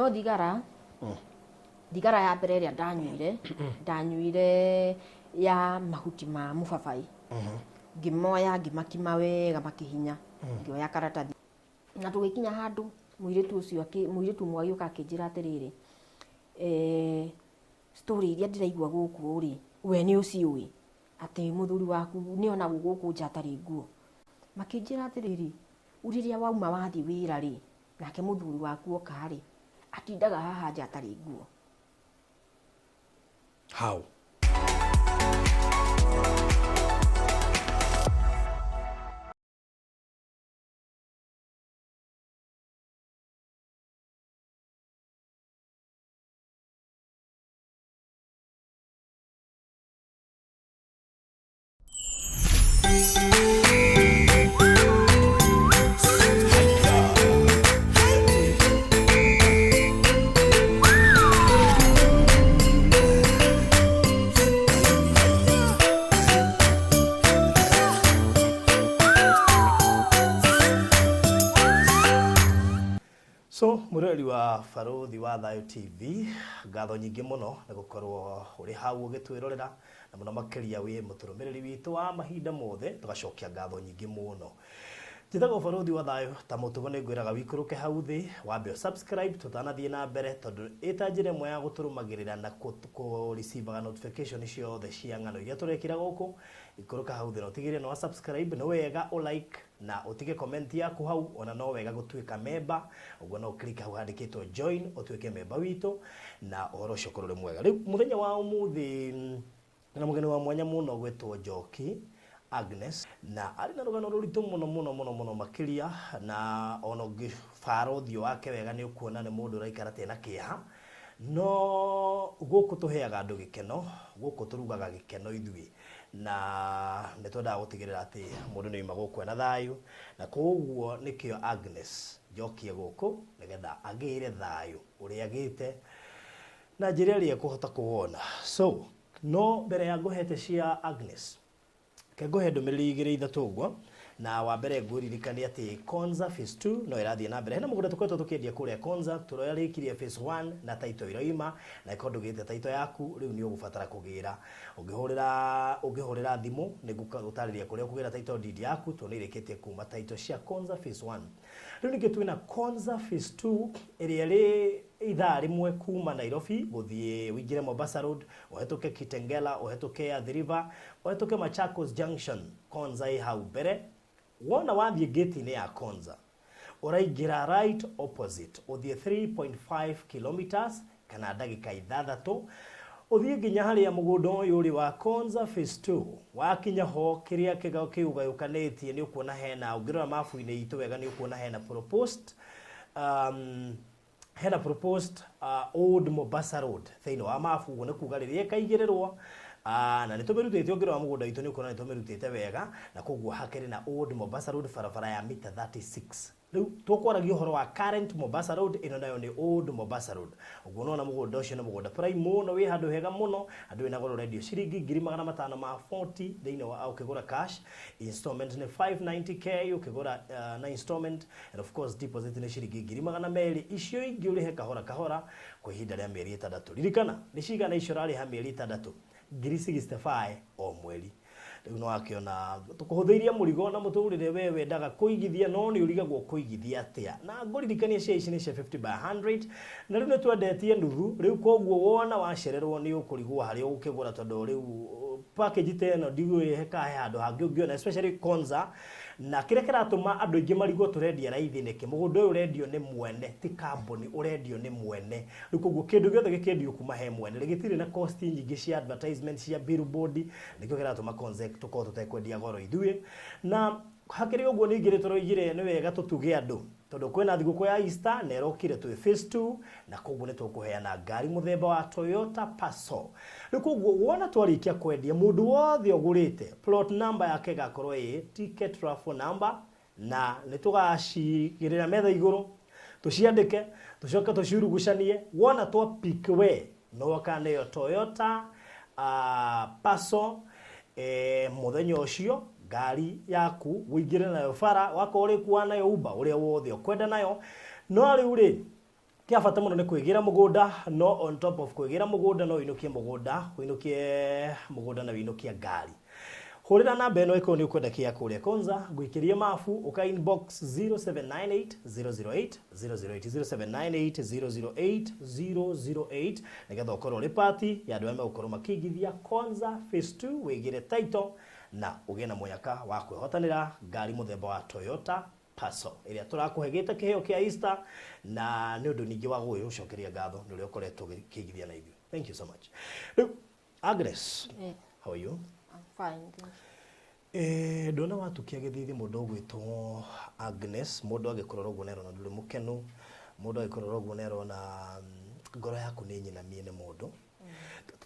No thigara, thigara ya mbere ĩrĩa ndanyuire, ndanyuire ya mahuti ma mũbabaĩ. Ngĩmoya ngĩmakima wega makĩhinya, ngĩoya karatathi. Na tũgĩkinya handũ mũirĩtu ũcio mũirĩtu ũmwe agĩũka akĩnjĩra atĩrĩrĩ, story iria ndĩraigua gũkũ rĩ, we nĩ ũciũĩ? Atĩ mũthuri waku nĩ onagwo gũkũ nja atarĩ nguo. Makĩnjĩra atĩrĩrĩ, rĩrĩa wauma wathiĩ wĩra rĩ, nake mũthuri waku oka rĩ, atindaga haha nja atarĩ nguo. How? So mwĩroreri wa Barũthi wa Thayũ TV, ngatho nyingĩ mũno nĩ gũkorwo ũrĩ hau ũgĩtwĩrorera na mũno makĩria wĩ mũtũrũmĩrĩri witũ wa mahinda mothe, tũgacokia ngatho nyingĩ mũno. Njĩtagwo Barũthi wa Thayũ, ta mũtugo nĩ ngwĩraga wikũrũke hau thĩ wambe ũ subscribe tũtanathiĩ na mbere, tondũ ĩta njĩra ĩmwe ya gũtũrũmagĩrĩra na kũ receive notification ciothe cia ng'ano iria tũrekĩra gũkũ. Ikũrũka hau thĩ na ũtigĩrĩre nĩ wa subscribe, nĩ wega ũ like na ũtige comment yaku hau, ona no wega gũtuĩka member, ũguo no click hau handĩkĩtwo join ũtuĩke member witũ na ũhoro ũcio ũkorwo ũrĩ mwega. Rĩu mũthenya wa ũmũthĩ na mũgeni wa mwanya mũno gwĩtwo Njoki Agnes, na arĩ na rũgano rũritũ mũno mũno mũno mũno makĩria, na ona ũngĩbara ũthiũ wake wega nĩ ũkuona nĩ mũndũ ũraikara ta ena kĩeha. No gũkũ tũheaga andũ gĩkeno, gũkũ tũrugaga gĩkeno ithuĩ, na nĩ twendaga gũtigĩrĩra atĩ mũndũ nĩ auma gũkũ ena thayũ, na koguo nĩkĩo Agnes njokire gũkũ nĩgetha agĩre thayũ ũrĩa agĩte na njĩra ĩrĩa ekũhota kũwona. So, no mbere ya ngũhete cia Agnes, Reke ngũhe ndũmĩrĩri igĩrĩ ithatũ ũguo, na wa mbere ngũririkanie atĩ Konza phase 2 no ĩrathiĩ na mbere. Hena mũgũnda tũkoretwo tũkĩendia kũrĩa Konza, tũrarĩkirie phase 1 na title iroima, na ĩkorwo ndũgĩrĩte title yaku, rĩu nĩ ũgũbatara kũgĩra. Ũngĩhũrĩra ũngĩhũrĩra thimũ nĩ ngũgũtarĩria kũrĩa ũkũgĩra title deed yaku, tondũ nĩ irĩkĩtie kuma title cia Konza phase 1. Rĩu ningĩ twĩna Konza phase 2 ĩrĩa ĩrĩ ithaa rĩmwe kuma Nairobi gũthiĩ ũingĩre Mombasa Road, ũhetũke Kitengela, ũhetũke Athi River, ũhetũke Machakos Junction, Konza ĩ hau mbere. Wona wathiĩ gate-inĩ ya Konza, ũraingĩra right opposite, ũthiĩ 3.5 kilometers kana ndagĩka ithathatũ, ũthiĩ nginya harĩa mũgũnda ũyũ ũrĩ wa Konza Phase 2. Wakinya ho, kĩrĩa kĩũgayũkanĩtie nĩ ũkuona hena, ũngĩrora mabu-inĩ itũ wega nĩ ũkuona hena proposed, hena proposed Old Mombasa Road thĩinĩ wa mabu, ũguo nĩ kuga rĩrĩa ĩkaigĩrĩrwo, na nĩ tũmĩrutĩte, ũngĩrora mũgũnda witũ nĩ ũkuona nĩ tũmĩrutĩte wega, na koguo hakĩrĩ na Old Mombasa Road, barabara ya mita 36. Rĩu tũkwaragia ũhoro wa current Mombasa Road, ĩno nayo nĩ Old Mombasa Road. Ũguo nĩwona mũgũnda ũcio nĩ mũgũnda prime mũno, wĩ handũ hega mũno, handũ wĩna goro ũrendio ciringi ngiri magana matano ma 40 thĩinĩ wa ũkĩgũra cash, installment nĩ 590K ũkĩgũra na installment, and of course deposit nĩ ciringi ngiri magana merĩ, icio ingĩ ũrĩhe kahora kahora kwa ihinda rĩa mĩeri ĩtandatũ. Ririkana nĩ cigana icio ũrarĩha mĩeri ĩtandatũ? Ngiri 65 o mweri. Rĩu nĩ wakĩona tũkũhũthĩirie mũrigo na mũtũrĩre we wendaga kũigithia no nĩ ũrigagwo kũigithia atĩa. Na ngũririkanie share ici nĩ cia 50 by 100 na rĩu nĩ twendetie nuthu, rĩu koguo wona wacererwo nĩ ũkũrigwo harĩa ũgũkĩgũra tondũ rĩu package ta ĩno ndigũĩ kana he handũ hangĩ ũngĩona especially Konza. Na kĩrĩa kĩratũma andũ aingĩ marigwo tũrendia raithi nĩkĩ, mũgũnda ũyũ ũrendio nĩ mwene ti kambuni, ũrendio nĩ mwene. Rĩu koguo kĩndũ gĩothe gĩkĩendio kuma he mwene rĩ, gĩtirĩ na cost nyingĩ cia advertisement cia billboard, nĩkĩo kĩratũma Konza tũkorwo tũtekwendia goro ithuĩ. Na hakĩrĩ ũguo ningĩ nĩ tũroigire nĩ wega tũtuge andũ tondũ kwĩna thigũkũ ya Easter na ĩrokire twĩ phase 2, na koguo nĩ tũkũheana ngari mũthemba wa Toyota Passo. Rĩu koguo wona twarĩkia kwendia, mũndũ wothe ũgũrĩte plot number yake ĩgakorwo ĩ ticket raffle number, na nĩ tũgacigĩrĩra metha igũrũ tũciandĩke, tũcoke tũciurugucanie. Wona twa pick we no kana ĩyo Toyota Passo, mũthenya ũcio ngari yaku ũingĩre nayo bara, wakorwo ũrĩkuaga nayo Uber, ũrĩa wothe ũkwenda nayo. No rĩu rĩ, Kĩa bata mũno nĩ kwĩgĩra mũgũnda, no on top of kwĩgĩra mũgũnda no ũinũkie mũgũnda, ũinũkie mũgũnda na ũinũkie ngari. Hũrĩra namba ĩno ĩkorwo nĩ ũkwenda kĩa kũrĩa Konza, ngũikĩrie mabu, ũka inbox 0798 008 008 0798 008 008 nĩgetha ũkorwo ũrĩ pati ya andũ arĩa megũkorwo makĩigithia Konza Phase 2, wĩgĩre title na ũgĩe na mũnyaka wa kwĩhotanĩra ngari mũthemba wa Toyota Passo ĩrĩa tũrakũhe gĩta kĩheo kĩa Easter, na nĩ ũndũ ningĩ wa gũgĩgũcokeria ngatho nĩ ũrĩa ũkoretwo ũkĩigithia na ithuĩ. Thank you so much. Rĩu Agnes, how are you? I'm fine, thank you. Ndona watukia gĩthithi mũndũ ũgwĩtwo Agnes, mũndũ agĩkũrora ũguo nĩarona ndũrĩ mũkenu, mũndũ agĩkũrora ũguo nĩarona ngoro yaku nĩ nyinamie nĩ mũndũ.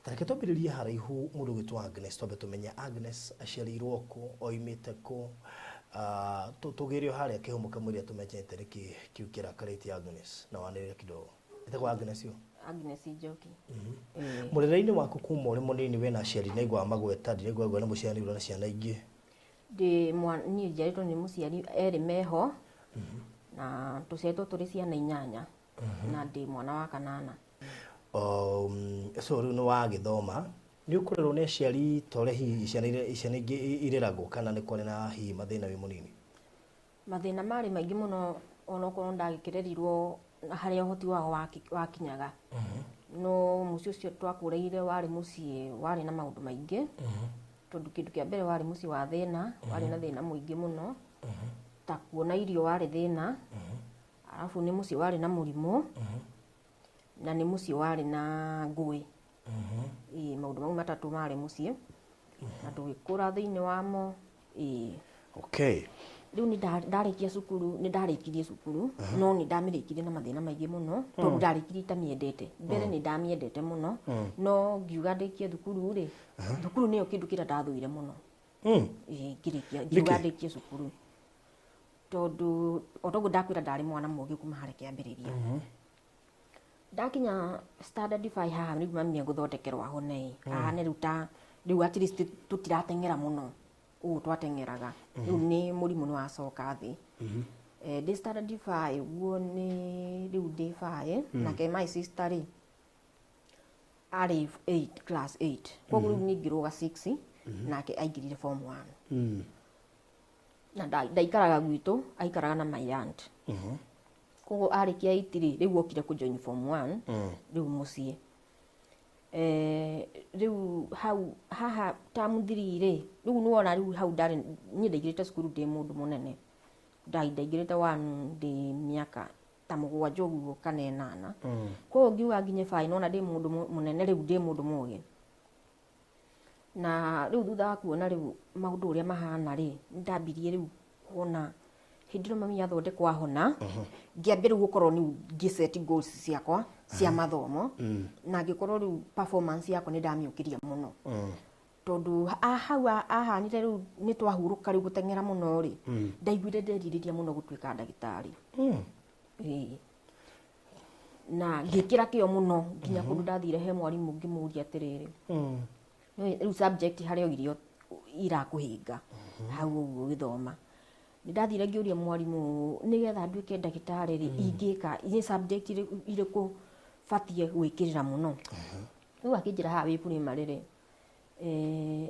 Ta reke twambĩrĩrie haraihu mũndũ ũgwĩtwo Agnes, twambe tũmenye Agnes aciarĩirwo kũ, oimĩte kũ, tũgĩre o harĩa kĩhumo kamũira tũmenyete nĩkĩ kĩu kĩrakarĩtie Agnes, na wanĩrĩre kidogo. Ĩtagwo Agnes yo? Agnes Njoki. Mũrerere-inĩ waku kuma ũrĩ mũnini wĩna aciari nĩaiguaga magweta, ndiraigua nĩ mũciaranĩirwo na ciana ingĩ. Ndĩ niĩ njiarĩtwo nĩ mũciari erĩ meho, na tũciarĩtwo tũrĩ ciana inyanya, na ndĩ mwana wa kanana. So rĩu nĩ wagĩthoma, nĩ ũkũrerwo nĩ aciari ta ũrĩa hihi ciana ingĩ ireragwo, kana nĩ kwarĩ na hihi mathĩna wĩ mũnini? Mathĩna marĩ maingĩ mũno, onokorwo ndagĩkĩrerirwo harĩa ũhoti wao wakinyaga. No mũciĩ ũcio twakũrĩire warĩ mũciĩ warĩ na maũndũ maingĩ, tondũ kĩndũ kĩa mbere warĩ mũciĩ wa thĩna, warĩ na thĩna mũingĩ mũno, ta kuona irio warĩ thĩna, arabu nĩ mũciĩ warĩ na mũrimũ, na nĩ mũciĩ warĩ na ngũĩ. Ĩĩ, maũndũ mau matatũ marĩ mũciĩ, na tũgĩkũra thĩinĩ wamo. Ĩĩ. Rĩu nĩ ndarĩkia cukuru, nĩ ndarĩkirie cukuru, no nĩ ndamĩrĩkirie na mathĩna maingĩ mũno, tondũ ndarĩkirie itamĩendete. Mbere nĩ ndamĩendete mũno, no ngiuga ndĩkie thukuru rĩ, thukuru nĩyo kĩndũ kĩrĩa ndathũire mũno. Ĩĩ, ngĩrĩkia, ngiuga Nĩkĩ? ndĩkie cukuru. Tondũ o toguo ndakwĩra ndarĩ mwana mũũgĩ kuma harĩa kĩambĩrĩria. Ndakinya standard 5 haha nĩguo mami egũthondekerwo ahone ĩ. Ahane rĩu ta rĩu at least tũtirateng'era mũno ũũ twateng'eraga. Rĩu nĩ mũrimũ nĩ wacoka thĩ. Ndĩ standard 5 ũguo nĩ rĩu ndĩ 5, nake my sister rĩ arĩ 8, class 8. Koguo rĩu niĩ ngĩrũga 6, nake aingĩrire form 1. Na ndaikaraga gwitũ, aikaraga na my aunt. Koguo arĩkia 8 rĩ, rĩu okire kũ join form 1, rĩu mũciĩ. Rĩu hau haha term 3 rĩ, rĩu nĩwona rĩu hau ndarĩ, niĩ ndaingĩrĩte cukuru ndĩ mũndũ mũnene. Ndaingĩrĩte 1 ndĩ mĩaka ta mũgwanja ũguo kana ĩnana. Koguo ngiuga nginye 5, nĩwona ndĩ mũndũ mũnene rĩu, ndĩ mũndũ mũgĩ. Na rĩu thutha wa kuona rĩu maũndũ ũrĩa mahana rĩ, nĩndambirie rĩu kuona hĩndĩ ĩrĩa mami athondekwo ahona, ngĩambia rĩu gũkorwo rĩu ngĩ set goals ciakwa cia mathomo, na ngĩkorwo rĩu performance yakwa nĩ ndamĩũkĩria mũno. Tondũ hau ahanire rĩu nĩ twahurũka rĩu gũteng'era mũno rĩ, ndaiguire nderirĩria mũno gũtuĩka ndagĩtarĩ. Ĩĩ. Na ngĩkĩra kĩo mũno nginya kũndũ ndathire he mwarimũ ngĩmũria atĩrĩrĩ, rĩu subject harĩa o irio irakũhĩnga hau ũguo ũgĩthoma. Nĩ ndathire ngĩũria mwarimũ nĩgetha nduĩke ndagĩtarĩ rĩ, ingĩka nĩ subject irĩkũ batiĩ gwĩkĩrĩra mũno. Rĩu akĩnjĩra haha wĩ primary rĩ,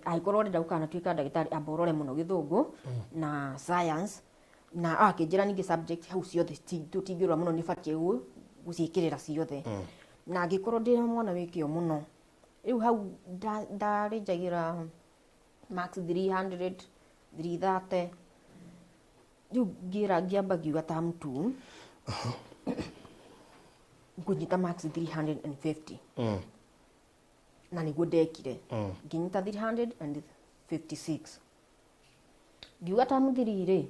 angĩkorwo ũrenda gũkanatuĩka ndagĩtarĩ amba ũrore mũno gĩthũngũ na science, na akĩnjĩra ningĩ subject hau ciothe tũtingĩrora mũno, nĩ batiĩ gũciĩkĩrĩra ciothe. Na angĩkorwo ndĩ mwana wĩ kĩo mũno, rĩu hau ndarĩnjagĩra marks 300, 330. Rĩu ngĩra ngĩamba ngiuga term 2 ngũnyita marks 350. Na nĩguo ndekire. Ngĩnyita 356. Ngiuga term 3 rĩ,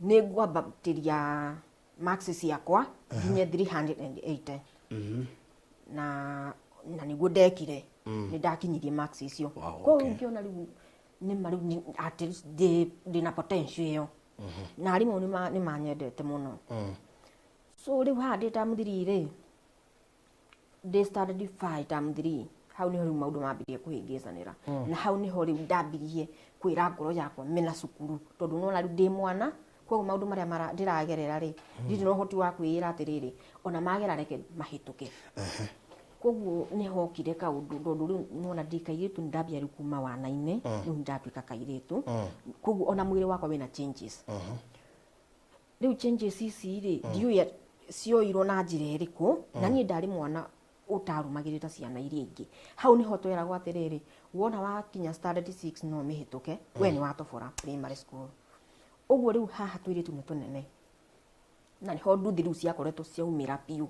nĩ ngwambatĩria marks ciakwa nginye 380. Na nĩguo ndekire. Nĩ ndakinyirie marks icio. Koguo ngĩona rĩu nĩ ma rĩu at least ndĩ na potential ĩyo. Na arimũ nĩ manyendete mũno. So rĩu haha ndĩ term 3 rĩ, ndĩ standard 5 term 3, hau niho rĩu maũndũ mambirie kũhĩngĩcanĩra. Na hau niho rĩu ndambirie kwĩra ngoro yakwa mena cukuru, tondũ nĩwona rĩu ndĩ mwana, Koguo maũndũ marĩa ndĩragerera rĩ, ndirĩ na ũhoti wa kwĩĩra atĩrĩrĩ, ona magera reke mahĩtũke. Koguo nĩ hokire kaũndũ tondũ rĩu nĩwona ndĩ kairĩtu, nĩndambia rĩu kuma wana-inĩ, rĩu nĩndatuĩka kairĩtu. Koguo ona mwĩrĩ wakwa wĩna changes. Rĩu changes ici rĩ, ndiũĩ cioirwo na njĩra ĩrĩkũ, na niĩ ndarĩ mwana ũtarũmagĩrĩra ciana iria ingĩ. Hau nĩho tweragwo atĩrĩrĩ, wona wakinya standard 6 no mĩhĩtũke, we nĩ watobora primary school. Ũguo rĩu haha tũirĩtu nĩ tũnene, na nĩho nduthi rĩu ciakoretwo ciaumĩra biũ.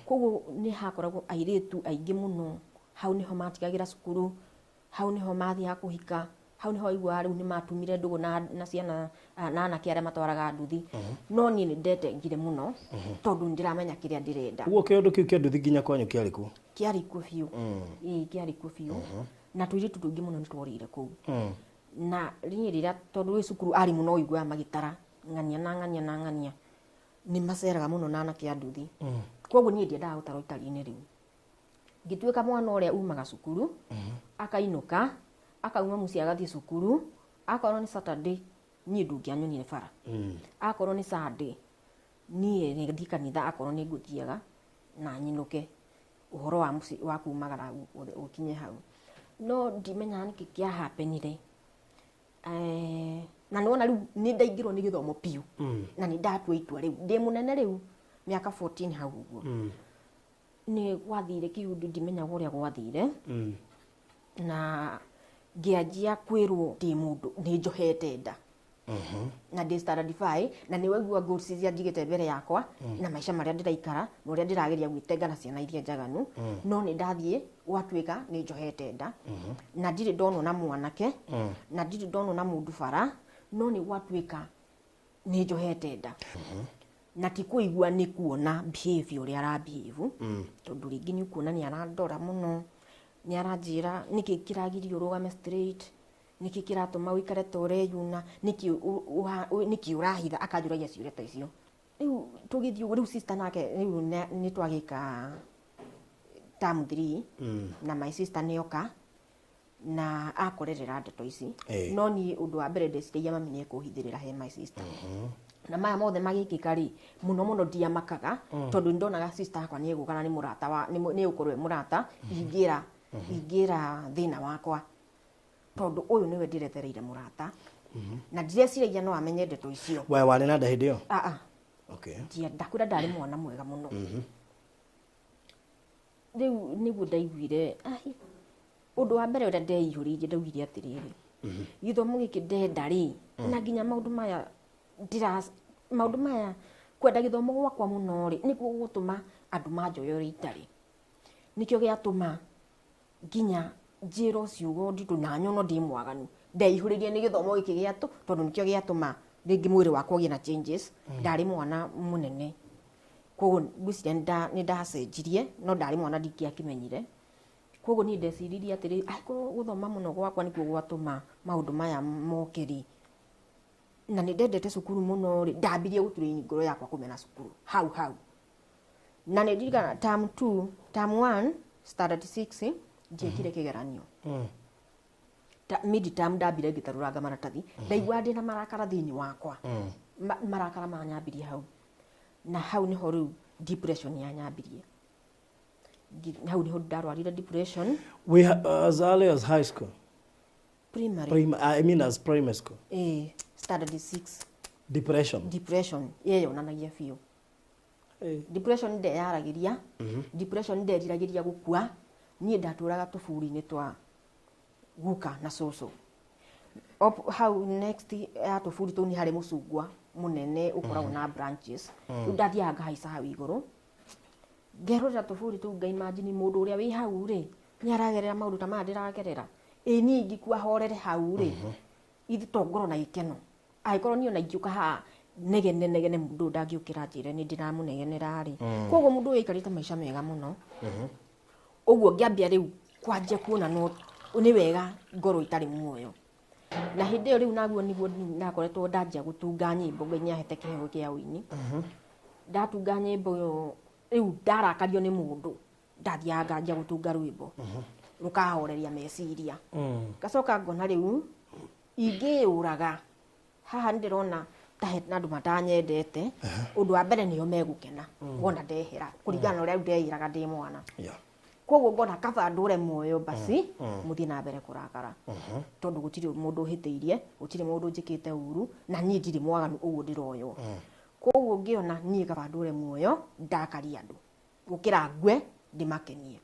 Koguo nĩ hakoragwo airĩtu aingĩ mũno, hau nĩho matigagĩra cukuru, hau nĩho mathiaga kũhika, hau nĩho waiguaga rĩu nĩ matumire ndũgũ na ciana na anake arĩa matwaraga nduthi. No niĩ nĩ ndetengire mũno tondũ nĩ ndĩramenya kĩrĩa ndĩrenda. Ũguo kĩũndũ kĩu kĩa nduthi nginya kwanyu kĩarĩ kuo? Kĩarĩ kuo biũ. Ĩĩ, kĩarĩ kuo biũ. Na tũirĩtu tũingĩ mũno nĩ tworĩire kũu. Na niĩ rĩrĩa tondũ wĩ cukuru arimũ no ũiguaga magĩtara ng'ania na ng'ania na ng'ania, nĩ maceraga mũno na anake a nduthi. Koguo niĩ ndiendaga gũtarwo itari-inĩ rĩu. Ngĩtuĩka mwana ũrĩa umaga cukuru, akainũka, akauma mũciĩ agathiĩ cukuru, akorwo nĩ Saturday niĩ ndũngĩanyonire bara. Akorwo nĩ Sunday niĩ nĩ thiĩ kanitha, akorwo nĩ ngũthiaga na nyinũke, ũhoro wa mũciĩ wa kumagara ũkinye hau. No ndimenyaga nĩkĩ kĩahapenire. Na nĩwona rĩu nĩ ndaingĩrwo nĩ gĩthomo biũ. Na nĩ ndatua itua rĩu ndĩ mũnene rĩu mĩaka 14 hau ũguo. Nĩ gwathire kĩũndũ ndimenyaga ũrĩa gwathire. Na ngĩanjia kwĩrwo ndĩ mũndũ nĩ njohete nda. Na ndĩ standard 5, na nĩ waigua goals iria njigĩte mbere yakwa, na maica marĩa ndĩraikara, na ũrĩa ndĩrageria gwĩtenga na ciana iria njaganu. No nĩ ndathiĩ gwatuĩka nĩ njohete nda. Na ndirĩ ndonwo na mwanake, na ndirĩ ndonwo na mũndũ bara, no nĩ gwatuĩka nĩ njohete nda. Na ti kũigua nĩ kuona behavior ũrĩa ara behave, tondũ rĩngĩ nĩ ũkuona nĩ arandora mũno, nĩ aranjĩra nĩkĩ kĩragiria ũrũgame straight, nĩkĩ kĩratũma ũikare ta ũreyuna, nĩkĩ ũrahitha, akanjũragia ciũria ta icio. Rĩu tũgĩthiĩ ũguo, rĩu sister nake rĩu nĩ twagĩka term 3, na my sister nĩoka na akorerera ndeto ici. No niĩ ũndũ wa mbere ndeciragia mami nĩ ekũhithĩrĩra he my sister. Na maya mothe magĩkĩka rĩ, mũno mũno ndiamakaga, tondũ nĩndonaga sister yakwa nĩ egũka na nĩ mũrata wa, nĩ egũkorwo e mũrata, ingĩra thĩna wakwa. Tondũ ũyũ nĩwe ndĩretereire mũrata. Na ndireciragia no amenye ndeto icio. We warĩ na nda hĩndĩ ĩyo? Ah, ah. Ndakwĩra ndarĩ mwana mwega mũno. Rĩu nĩguo ndaiguire, ai, ũndũ wa mbere ũrĩa ndeihũrĩirie ndaugire atĩrĩrĩ, gĩthomo gĩkĩ ndenda rĩ, na nginya maũndũ maya maũndũ maya kwenda gĩthomo gwakwa mũno rĩ, nĩkuo gũgũtũma andũ manjoe ũrĩa itarĩ. Nĩkĩo gĩatũma nginya njĩrwo ciugo nditũ na nyono ndĩ mwaganu. Ndeihũrĩrie nĩ gĩthomo gĩkĩ gĩatũ, tondũ nĩkĩo gĩatũma rĩngĩ mwĩrĩ wakwa ũgĩe na changes. Ndarĩ mwana mũnene. Koguo ngwĩciria nĩ ndacenjirie, no ndarĩ mwana ndingĩakĩmenyire. Koguo niĩ ndeciririe atĩrĩ, angĩkorwo gũthoma mũno gwakwa nĩkuo gwatũma maũndũ maya moke rĩ, na nĩ ndendete cukuru mũno rĩ, ndambirie gũtrain ngoro yakwa kũmena cukuru hau hau. Na nĩ ndirikana term 2, term 1, standard 6, ndiekire kĩgeranio. Mid term ndambire ngĩtarũranga maratathi, ndaigua ndĩna marakara thĩinĩ wakwa. Marakara manyambirie hau. Na hau nĩho rĩu depression yanyambirie. Hau nĩho ndarwarire depression. We as early as high school? Primary. I mean as primary school. Standard 6. Depression. Depression. Yeyonanagia biũ. Depression ndeyaragĩria. Depression nderiragĩria gũkua. Niĩ ndatũraga tũburi-inĩ twa guka na cũcũ. Hau next ya tũburi tũu nĩ harĩ mũcungwa mũnene ũkoragwo na branches. Rĩu ndathiaga ngahaica hau igũrũ. Ngerorera tũburi tũu ngaimagine mũndũ ũrĩa wĩ hau rĩ, nĩ aragerera maũndũ ta maya ndĩragerera. Ĩ niĩ ingĩkua horere hau rĩ, ithe to ngorwo na gĩkeno. Angĩkorwo niĩ ona ingĩũka haha negene negene mũndũ ũyũ ndangĩũkĩra njĩre nĩ ndĩramũnegenera rĩ. Koguo mũndũ ũyũ aikarĩte maica mega mũno. Ũguo ngĩambia rĩu kwanjia kuona no nĩ wega ngorwo itarĩ muoyo. Na hĩndĩ ĩyo rĩu naguo nĩguo ndakoretwo ndanjia gũtunga nyĩmbo, Ngai nĩahete kĩheo kĩa ũini. Ndatunga nyĩmbo rĩu ndarakario nĩ mũndũ, ndathiaga nganjia gũtunga rwĩmbo. Rũkahoreria meciria. Ngacoka ngona rĩu ingĩyũraga haha nĩndĩrona Ta hena andũ matanyendete, ũndũ wa mbere nĩo megũkena wona ndehera kũringana na ũrĩa rĩu ndeĩraga ndĩ mwana. Koguo ngona kaba ndũre muoyo basi mũthiĩ na mbere kũrakara, tondũ gũtirĩ mũndũ ũhĩtĩirie, gũtirĩ mũndũ njĩkĩte ũru, na niĩ ndirĩ mwaganu ũguo ndĩroywo. Koguo ngĩona niĩ kaba ndũre muoyo ndakaria andũ gũkĩra ngue ndĩmakenie.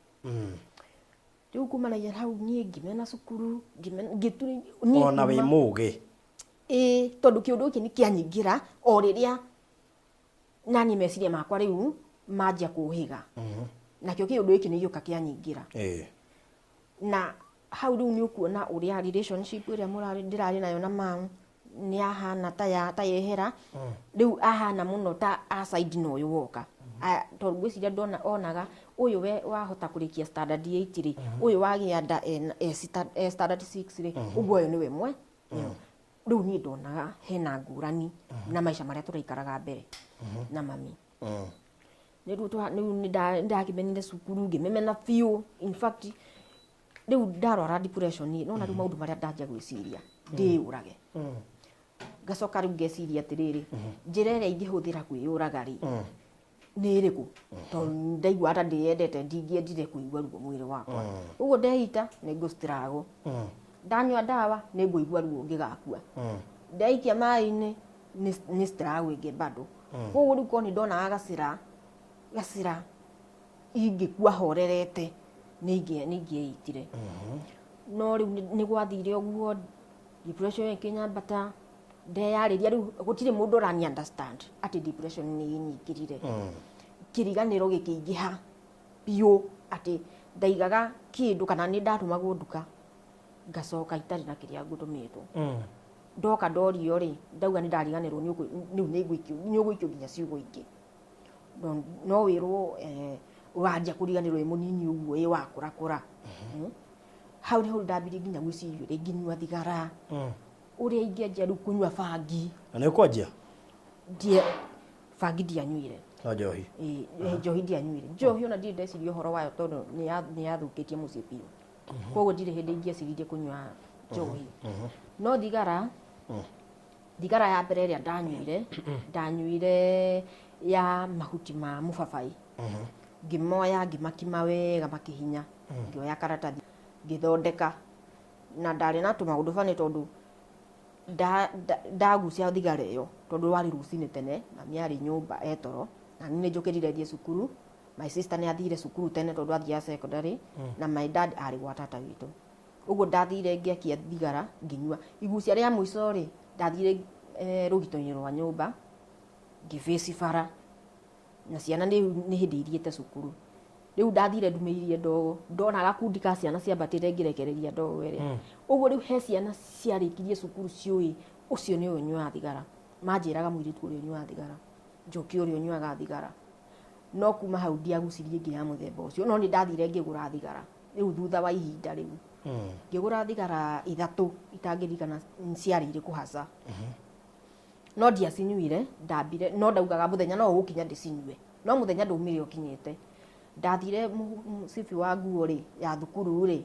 Rĩu kumanagia hau niĩ ngĩmena cukuru, ngĩtu niĩ Ona wĩ mũgĩ. Ĩĩ, tondũ kĩũndũ gĩkĩ nĩ kĩanyingĩra o rĩrĩa nani meciria makwa rĩu manjia kũhĩga, nakĩo kĩũndũ gĩkĩ nĩ gĩũka kĩanyingĩra. Na hau rĩu nĩ ũkuona ũrĩa relationship ĩrĩa mũrarĩ ndĩrarĩ nayo na mam nĩ ahana ta ya ta yehera. Rĩu ahana mũno ta aside na ũyũ woka. Tondũ ngwĩciria ndona onaga ũyũ we wahota kũrĩkia standard 8 rĩ, ũyũ wagĩa nda e standard 6 rĩ, ũguo ũyũ nĩwe mwe. Rĩu niĩ ndonaga hena ngũrani na maica marĩa tũraikaraga mbere na mami. Rĩu rĩu nĩ ndakĩmenire cukuru, ngĩmĩmena biũ. In fact, rĩu ndarwara depression, nona rĩu maũndũ marĩa ndanjia gwĩciria ndĩyũrage, ngacoka rĩu ngeciria atĩrĩrĩ, njĩra ĩrĩa ingĩhũthĩra kwĩyũraga rĩ nĩ ĩrĩkũ? Tondũ ndaigua ta ndĩyendete, ndingĩendire kũigua ruo mwĩrĩ wakwa. Ũguo ndeita nĩ ngũ-struggle, ndanyua ndawa nĩ ngũigua ruo ngĩgakua, ndaikia maĩ-inĩ nĩ struggle ĩngĩ bado. Koguo rĩu korwo nĩ ndonaga gacĩra gacĩra ingĩkua horerete, nĩ ingĩeitire. No rĩu nĩ gwathire ũguo, depression ĩkĩnyambata, ndeyarĩria rĩu gũtirĩ mũndũ ũrani understand atĩ depression nĩ ĩnyingĩrire. Kĩriganĩro gĩkĩingĩha biũ, atĩ ndaigaga kĩndũ kana nĩ ndatũmagwo nduka ngacoka itarĩ na kĩrĩa ngũtũmĩtwo. Ndoka ndorio rĩ, ndauga nĩ ndariganĩrwo, rĩu nĩ ũgũikio nginya ciugo ingĩ. No wĩrwo wanjia kũriganĩrwo wĩ mũnini ũguo ĩ wakũrakũra. Hau nĩho ndambirie nginya gwĩciria ũrĩa ingĩnyua thigara, ũrĩa ingĩanjia rĩu kũnyua bangi. Na nĩ ũkwanjia? Ndie bangi ndianyuire. No njohi? Ĩĩ, njohi ndianyuire. Njohi ona ndirĩ ndeciria ũhoro wayo, tondũ nĩ yathũkĩtie mũciĩ biũ. Koguo ndirĩ hĩndĩ ingĩeciririe kũnyua njohi. No thigara, thigara ya mbere ĩrĩa ndanyuire, ndanyuire ya mahuti ma mũbabaĩ. Ngĩmoya, ngĩmakima wega makĩhinya, ngĩoya karatathi ngĩthondeka, na ndarĩ na tũmaũndũ bani tondũ ndagucia thigara ĩyo, tondũ warĩ rũcinĩ tene, mami arĩ nyũmba etoro, na niĩ nĩ njũkĩrire thiĩ cukuru. My sister nĩ athire cukuru tene tondũ athiaga secondary, na my dad arĩ gwa tata witũ. Ũguo ndathire ngĩakia thigara, ngĩnyua igucia rĩa mũico rĩ, ndathire rũgito-inĩ rwa nyũmba, ngĩbĩci bara, na ciana nĩ hĩndĩ ithiĩte cukuru. Rĩu ndathire ndumĩirie ndogo, ndona gakundi ka ciana ciambatĩte, ngĩrekereria ndogo ĩrĩa. Ũguo rĩu he ciana ciarĩkirie cukuru ciũĩ ũcio nĩ ũyũ ũnyuaga thigara. Manjĩraga mũirĩtu ũrĩa ũnyuaga thigara, Njoki ũrĩa ũnyuaga thigara. No kuma hau ndiagucirie ĩngĩ ya mũthemba ũcio. No nĩ ndathire ngĩgũra thigara rĩu thutha wa ihinda rĩu, ngĩgũra thigara ithatũ itangĩririkana ciarĩ irĩkũ haca, no ndiacinyuire. Ndambire no ndaugaga mũthenya no ũgũkinya ndĩcinyue, no mũthenya ndaumire ũkinyĩte. Ndathire mũcibi wa nguo rĩ ya thukuru rĩ,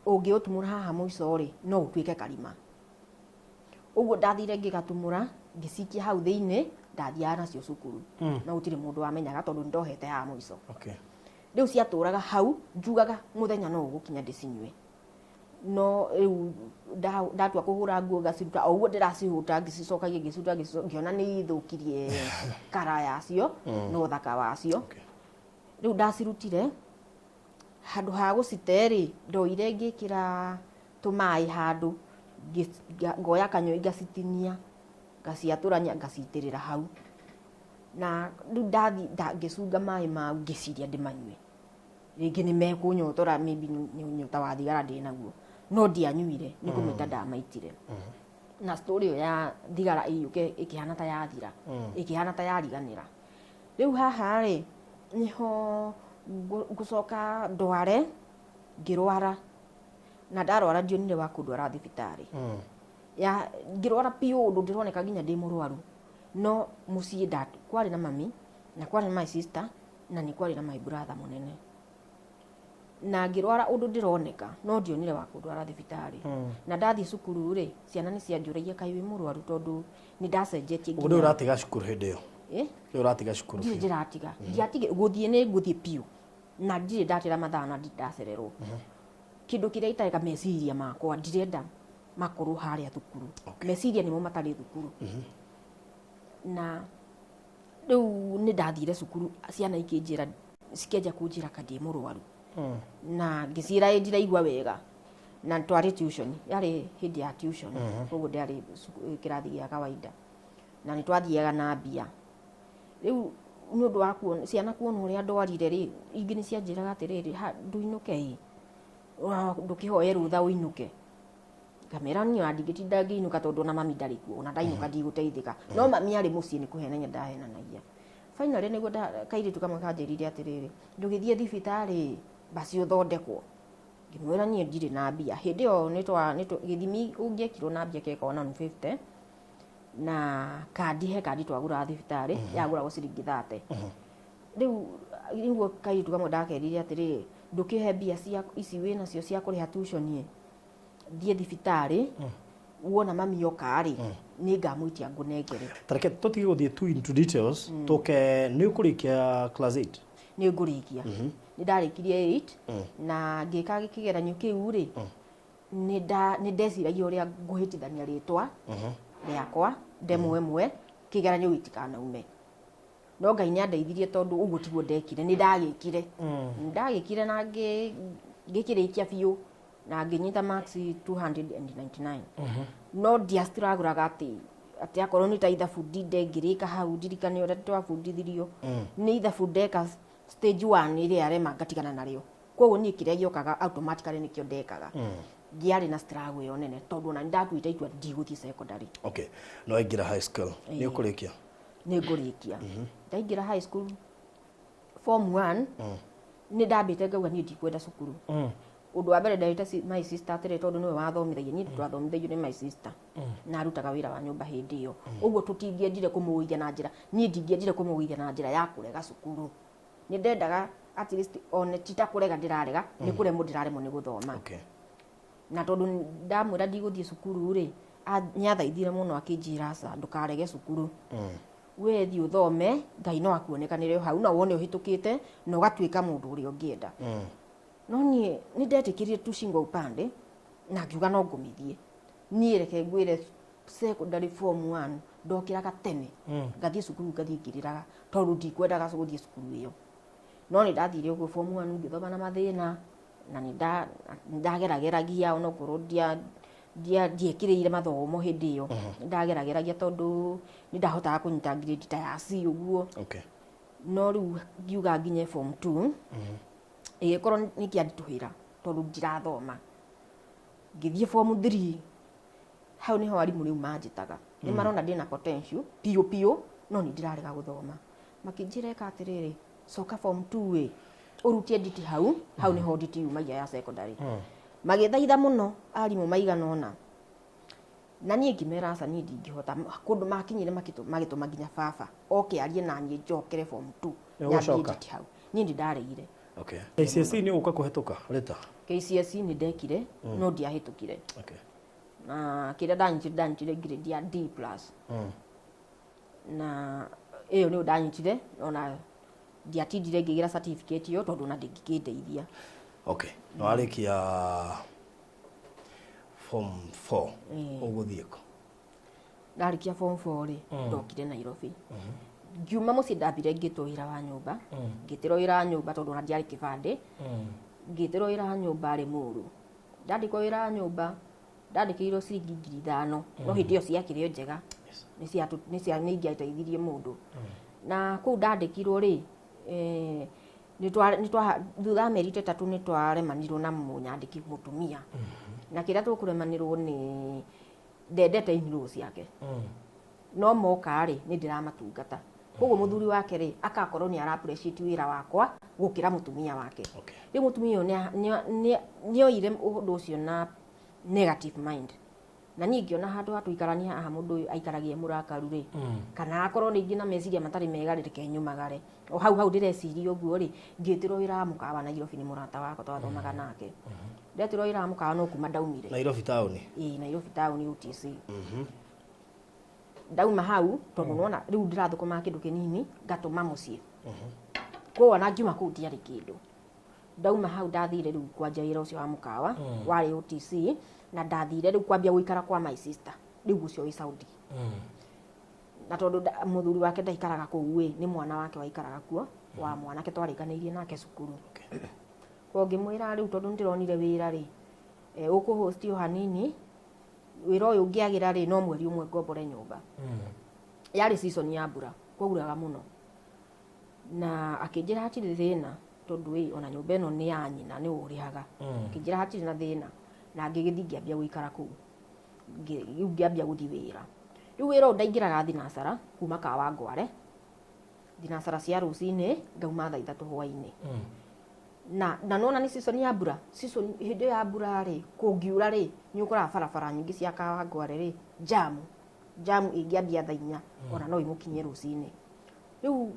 ũngĩũtumũra haha mũico rĩ, no ũtuĩke karima. Ũguo ndathire ngĩgatumũra, ngĩcikia hau thĩinĩ, ndathiaga nacio cukuru, no gũtirĩ mũndũ wamenyaga tondũ nĩndohete haha mũico. Rĩu ciatũraga hau, njugaga mũthenya no ũgũkinya ndĩcinyue. No rĩu ndatua kũhũra nguo, ngaciruta o ũguo ndĩracihũta, ngĩcicokagia, ngĩciruta, ngĩona nĩ ithũkirie kara yacio na ũthaka wacio. Rĩu ndacirutire, handũ ha gũcite rĩ, ndoire ngĩkĩra tũmaĩ handũ, ngoya kanyũi, ngacitinia, ngaciatũrania, ngacitĩrĩra hau. Na rĩu ndathi ngĩcunga maĩ mau, ngĩciria ndĩmanyue rĩngĩ nĩ mekũnyotora, maybe nĩ nyota wa thigara ndĩ naguo, no ndianyuire, nĩ kũmĩta ndamaitire. Na story ĩyo ya thigara ĩyũke ĩkĩhana ta yathira, ĩkĩhana ta yariganĩra. Rĩu haha rĩ nĩho ngũcoka ndware. Ngĩrwara, na ndarwara ndionire wa kũndwara thibitarĩ. Ya ngĩrwara biũ ũndũ ndĩroneka nginya ndĩ mũrwaru. No mũciĩ kwarĩ na mami, na kwarĩ na my sister, na nĩ kwarĩ na my brother mũnene. Na ngĩrwara ũndũ ndĩroneka, no ndionire wa kũndwara thibitarĩ. Na ndathiĩ cukuru rĩ, ciana nĩ cianjũragia, kaĩ wĩ mũrwaru? Tondũ nĩ ndacenjetie. Ũguo nĩ ũratiga cukuru hĩndĩ ĩyo? Ĩ? Nĩ ũratiga cukuru? Ndirĩ. Biũ? Ndĩratiga, ndiatige gũthiĩ, nĩ ngũthiĩ biũ, na ndirĩ ndatĩra mathaa na ndirĩ ndacererwo. Kĩndũ kĩrĩa itareka, meciria makwa ndirenda makorwo harĩa thukuru. Meciria nĩmo matarĩ thukuru. Na rĩu nĩ ndathire cukuru, ciana ikĩnjĩra, cikĩanjia kũnjĩra ka ndĩ mũrwaru, na ngĩciĩra ĩ ndiraigua wega. Na twarĩ tuition, yarĩ hĩndĩ ya tuition, koguo ndĩarĩ kĩrathi gĩa kawaida, na nĩ twathiaga na mbia. Rĩu nĩ ũndũ wa kuona ciana, kuona ũrĩa ndwarire rĩ, ingĩ nĩ cianjĩraga atĩrĩrĩ, "Ha, ndũinũke ĩ, ndũkĩhoye rũtha ũinũke." Ngamera niĩ ona ndingĩtinda ngĩinũka, tondũ ona mami ndarĩ kuo, ona ndainũka ndigũteithĩka. No mami arĩ mũciĩ, nĩ kũhenania ndahenanagia. Finally nĩguo kairĩtu kamwe kanjĩrire atĩrĩrĩ, "Ndũgĩthiĩ thibitarĩ basi ũthondekwo." Ngĩmwĩra niĩ ndirĩ na mbia. Hĩndĩ ĩyo gĩthimi ũngĩekirwo na mbia kĩekagwo na 150, na kandi, he kandi twagũraga thibitarĩ yagũragwo ciringi 30. Rĩu nĩguo kairĩtu kamwe ndakerire atĩrĩrĩ, "Ndũkĩhe mbia cia ici wĩ nacio cia kũrĩha tuition ĩ, thiĩ thibitarĩ, wona mami oka rĩ, nĩ ngamwĩtia ngũnengere." Tareke tũtige gũthiĩ too into details, tũke nĩ ũkũrĩkia class 8? Nĩ ngũrĩkia, nĩ ndarĩkirie 8, na ngĩka kĩgeranio kĩu rĩ, nĩ ndeciragia ũrĩa ngũhĩtithania rĩtwa rĩakwa ndemwa ĩmwe kĩgeranio gĩtikanaume. No Ngai nĩ andeithirie, tondũ ũguo tiguo ndekire. Nĩ ndagĩkire na ngĩkĩrĩkia biũ na ngĩnyita marks 299. No ndiastragũraga atĩ akorwo nĩ ta ithabu ndinde ngĩrĩka hau ndirikane ũrĩa twabundithirio nĩ ithabu, ndeka stage 1 ĩrĩa arema ngatigana narĩo. Koguo niĩ kĩrĩa gĩũkaga automatically nĩkĩo ndekaga. Ndiarĩ na struggle ĩyo nene, tondũ ona nĩndatuĩte itua ndigũthiĩ secondary. Okay, no waingĩra high school, nĩ ũkũrĩkia? Nĩ ngũrĩkia. Ndaingĩra high school form 1, nĩ ndambĩte ngauga niĩ ndikwenda cukuru. Ũndũ wa mbere nderĩte my sister atĩrĩ, tondũ nĩwe wathomithagia, niĩ twathomithagio nĩ my sister na arutaga wĩra wa nyũmba hĩndĩ ĩyo, ũguo tũtingĩendire kũmũgũithia na njĩra, niĩ ndingĩendire kũmũgũithia na njĩra ya kũrega cukuru. Nĩ ndendaga at least one ti ta kũrega ndĩrarega, nĩ kũremwo ndĩraremwo nĩ gũthoma. Na tondũ ndamwĩra ndigũthiĩ cukuru rĩ, nĩ athaithire mũno akĩnjĩra, "Aca, ndũkarege cukuru, we thiĩ ũthome, Ngai no akuonekanĩre o hau na wone ũhĩtũkĩte na ũgatuĩka mũndũ ũrĩa ũngĩenda." No niĩ nĩ ndetĩkĩrire tu shingo upande na ngiuga no ngũmĩthiĩ. Niĩ reke ngwĩre, secondary form 1 ndokĩraga tene ngathiĩ cukuru, ngathiĩ ngĩrĩraga tondũ ndikwendaga gũthiĩ cukuru ĩyo. No nĩ ndathire ũguo form 1, ngĩthoma na mathĩna, na nĩ ndagerageragia onokorwo ndiekĩrĩire mathomo hĩndĩ ĩyo. Nĩ ndagerageragia tondũ nĩ ndahotaga kũnyita grade ta ya C ũguo. No rĩu ngiuga nginye form 2, ĩgĩkorwo nĩ kĩanditũhĩra tondũ ndirathoma. Ngĩthiĩ form 3, hau nĩho arimũ rĩu manjĩtaga, nĩ marona ndĩna potential piũ piũ, no nĩ ndĩrarega gũthoma. Makĩnjĩra, "Ĩka atĩrĩrĩ, coka form 2 ĩ, ũrutie nditi hau." Hau nĩho nditi yumagia ya secondary. Magĩthaitha mũno arimũ maigana ũna, na niĩ ngĩmera aca, niĩ ndingĩhota. Kũndũ makinyire magĩtũma nginya baba oke arie na niĩ njokere form 2. Nĩ nyambie ũgũcoka? Nditi hau niĩ ndĩ ndaregire. Okay, KCSE nĩ ũgũka kũhetũka rĩta? KCSE nĩ ndekire, no ndiahĩtũkire. Na kĩrĩa ndanyitire, ndanyitire grade ya D plus. Na ĩyo nĩyo ndanyitire, ona ndiatindire ngĩgĩra certificate ĩyo tondũ ona ndĩngĩkĩndeithia. Okay, na warĩkia form 4, ũgũthiĩ kũ? Ndarĩkia form 4 rĩ, ndokire Nairobi. Ngiuma mũciĩ, ndambire ngĩtwo wĩra wa nyũmba, ngĩtĩrwo wĩra wa nyũmba tondũ ona ndiarĩ kĩbandĩ. Ngĩtĩrwo wĩra wa nyũmba Rĩmuru. Ndandĩkwo wĩra wa nyũmba, ndandĩkĩirwo ciringi 5,000, no hĩndĩ ĩyo ciakĩrĩ o njega. Nĩ ingĩateithirie mũndũ. Na kũu ndandĩkirwo rĩ, thutha wa mĩeri ta 3 nĩ twaremanirwo na mũnyandĩki mũtumia. Na kĩrĩa tũkũremanĩrwo nĩ ndendete in-law ciake, no moka rĩ, nĩ ndĩramatungata, koguo mũthuri wake rĩ, akakorwo nĩ ara appreciate wĩra wakwa gũkĩra mũtumia wake. Rĩu mũtumia ũyũ nĩ oire ũndũ ũcio na negative mind. Na niĩ ngĩona handũ ha tũikarania haha mũndũ ũyũ aikaragie mũrakaru rĩ, kana akorwo rĩngĩ na meciria matarĩ mega rĩ, reke nyumagare. O hau hau ndĩreciria ũguo rĩ, ngĩtĩrwo wĩra wa mũkawa Nairobi nĩ mũrata wakwa twathomaga nake. Ndetĩrwo wĩra wa mũkawa no kuma ndaumire. Nairobi taũni? Ĩĩ, Nairobi taũni, UTC. Ndauma hau, tondũ nona rĩu ndĩrathũkũma kĩndũ kĩnini ngatũma mũciĩ, koguo ona ngiuma kũu ndiarĩ kĩndũ. Ndauma hau ndathire rĩu kwanja wĩra ũcio wa mũkawa warĩ OTC, na ndathire rĩu kwambia gũikara kwa my sister rĩu ũcio wĩ Saudi. Na tondũ mũthuri wake ndaikaraga kũu ĩ, nĩ mwana wake waikaraga kuo, wa mwanake twarĩkanĩirie nake cukuru. Koguo ngĩmwĩra rĩu tondũ nĩndĩronire wĩra rĩ, ũkũhost o hanini wĩra ũyũ, ũngĩagĩra rĩ, no mweri ũmwe ngombore nyũmba. Yarĩ season ya mbura, kwauraga mũno, na akĩnjĩra hatirĩ thĩna tondũ ĩ ona nyũmba ĩno nĩ ya nyina, nĩ ũrĩhaga. Akĩnjĩra hatirĩ na thĩna, na ngĩgĩthiĩ ngĩambia gũikara kũu. Rĩu ngĩambia gũthiĩ wĩra. Rĩu wĩra ũyũ ndaingĩraga thinacara kuma Kawangware, thinacara cia rũcinĩ, ngauma thaa 3 hwainĩ. Na nona nĩ season ya mbura, season hĩndĩ ĩyo ya mbura rĩ, kũngiura rĩ, nĩ ũkoraga barabara nyingĩ cia Kawangware rĩ, jamu ĩngĩambia thaa 4 ona no ĩmũkinyie rũcinĩ. Rĩu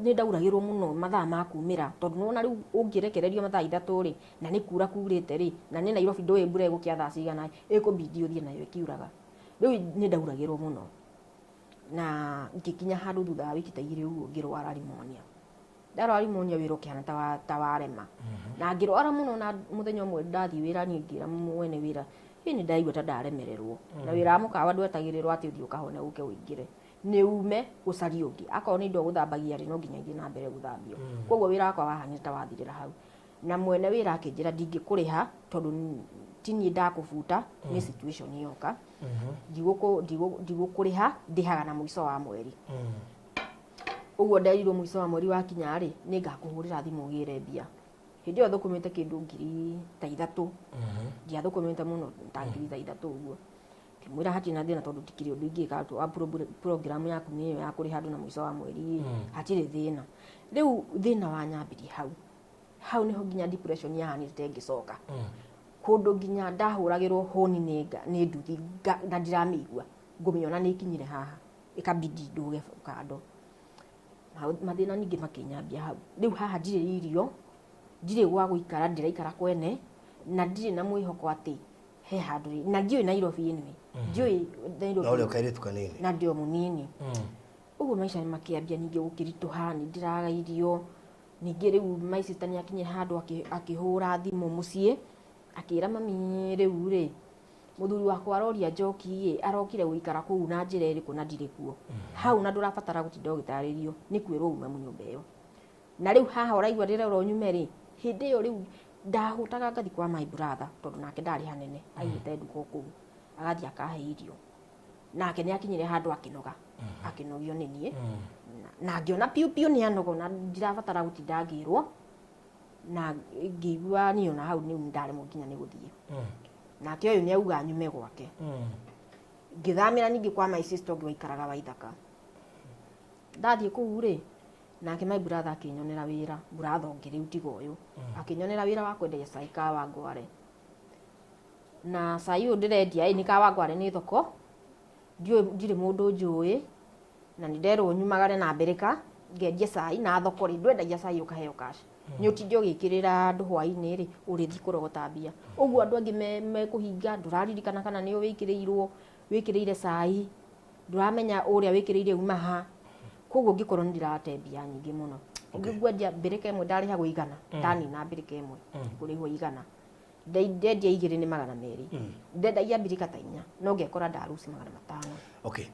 nĩ ndauragĩrwo mũno mathaa ma kumĩra, tondũ nĩwona rĩu ũngĩrekererio mathaa 3 rĩ, na nĩ kura kurĩte rĩ, na nĩ Nairobi ndũĩ mbura ĩgũkĩa thaa cigana, ĩkũbidi ũthiĩ nayo ĩkiuraga. Rĩu nĩ ndauragĩrwo mũno, na ngĩkinya handũ thutha wa wiki ta 2 ũguo ngĩrwara pneumonia. Ndarwara pneumonia, wĩra ũkĩhana ta warema, na ngĩrwara mũno. Na mũthenya ũmwe ndathiĩ wĩra, niĩ ngĩra mwene wĩra ĩ nĩ ndaigua ta ndaremererwo na wĩra wa mũkawa. Ndwetagĩrĩrwo atĩ ũthiĩ ũkahone ũke ũingĩre, nĩ ume ũcarie ũngĩ. Akorwo nĩ indo gũthambagia rĩ, no nginya ithiĩ na mbere gũthambio. Koguo wĩra wakwa wahanire ta wathirĩra hau, na mwene wĩra akĩnjĩra ndingĩkũrĩha tondũ ti niĩ ndakũbuta, nĩ situation yoka. Ndigũkũrĩha, ndĩhaga na mũico wa mweri. Ũguo nderirwo mũico wa mweri wakinya rĩ, nĩ ngakũhũrĩra thimũ ũgĩre mbia. Hĩndĩ ĩyo thũkũmĩte kĩndũ ngiri ta 3, ndiathũkũmĩte mũno, ta ngiri ta 3 ũguo. Ngĩmwĩra hatirĩ na thĩna tondũ ndikĩrĩ ũndũ ingĩka wa program yaku nĩ ĩyo ya kũrĩha andũ na mũico wa mweri, hatirĩ thĩna. Rĩu thĩna wanyambirie hau. Hau nĩho nginya depression yahanĩte ngĩcoka kũndũ nginya ndahũragĩrwo hũni nĩ nduthi na ndiramĩigua, ngũmĩona nĩ ikinyire haha, ĩkabidi ndũge kando. Mathĩna ningĩ makĩnyambia hau. Rĩu haha ndirĩ irio, ndirĩ gwa gũikara, ndĩraikara kwene, na ndirĩ na mwĩhoko atĩ he handũ na ndiũĩ Nairobi anyway, ndiũĩ Nairobi. Na ũrĩa kairĩtu kanini. Na ndĩ o mũnini. Ũguo maica nĩ makĩambia ningĩ gũkĩritũha, nĩ ndĩraga irio ningĩ. Rĩu my sister nĩ akinyire handũ akĩhũra thimũ mũciĩ, akĩra mami, rĩu rĩ, mũthuri wakwa aroria njoki ĩ arokire gũikara kũu na njĩra ĩrĩkũ na ndirĩ kuo hau. Na ndũrabatara gũtinda ũgĩtarĩrio, nĩ kwĩrwo ume nyũmba ĩyo. Na rĩu haha ũraigua ndĩrerwo nyume rĩ, hĩndĩ ĩyo rĩu ndahũtaga ngathi kwa my brother, tondũ nake ndarĩ hanene, aigĩte nduka o kũu, agathiĩ akahe irio. Nake nĩ akinyire handũ akĩnoga, akĩnogio nĩ niĩ, na ngĩona piũ piũ nĩ anogo na ndirabatara gũtinda ngĩrwo, na ngĩigua niĩ ona hau nĩ ndaremwo nginya nĩ gũthiĩ. Nake ũyũ nĩ auga nyume gwake. Ngĩthamĩra ningĩ kwa my sister ũngĩ waikaraga Waithaka. Ndathiĩ kũu rĩ, nake my brother akĩnyonera wĩra, brother ũngĩ rĩu tiga ũyũ, akĩnyonera wĩra wa kwendagia cai Kawangware. Na cai ũyũ ndĩrendia ĩ, nĩ Kawangware, nĩ thoko ndiũĩ, ndirĩ mũndũ njũĩ, na nĩ nderwo nyumagare na mbĩrĩka ngendie cai. Na thoko rĩ, ndwendagia cai ũkaheo cash, nĩ ũtinde ũgĩkĩrĩra andũ hwainĩ rĩ, ũrĩthiĩ kũrogota mbia. Ũguo andũ angĩ mekũhinga, ndũraririkana kana nĩ wĩkĩrĩirwo, wĩkĩrĩire cai, ndũramenya ũrĩa wĩkĩrĩire uma ha. Koguo ngĩkorwo nĩ ndĩrate mbia nyingĩ mũno. Ngwendia mbĩrĩka ĩmwe ndarĩhagwo 100, ndanina mbĩrĩka ĩmwe ngũrĩhwo 100, ndendia igĩrĩ nĩ 200. Ndendagia mbirika ta inya, no ngekora ndaruci 500. Okay,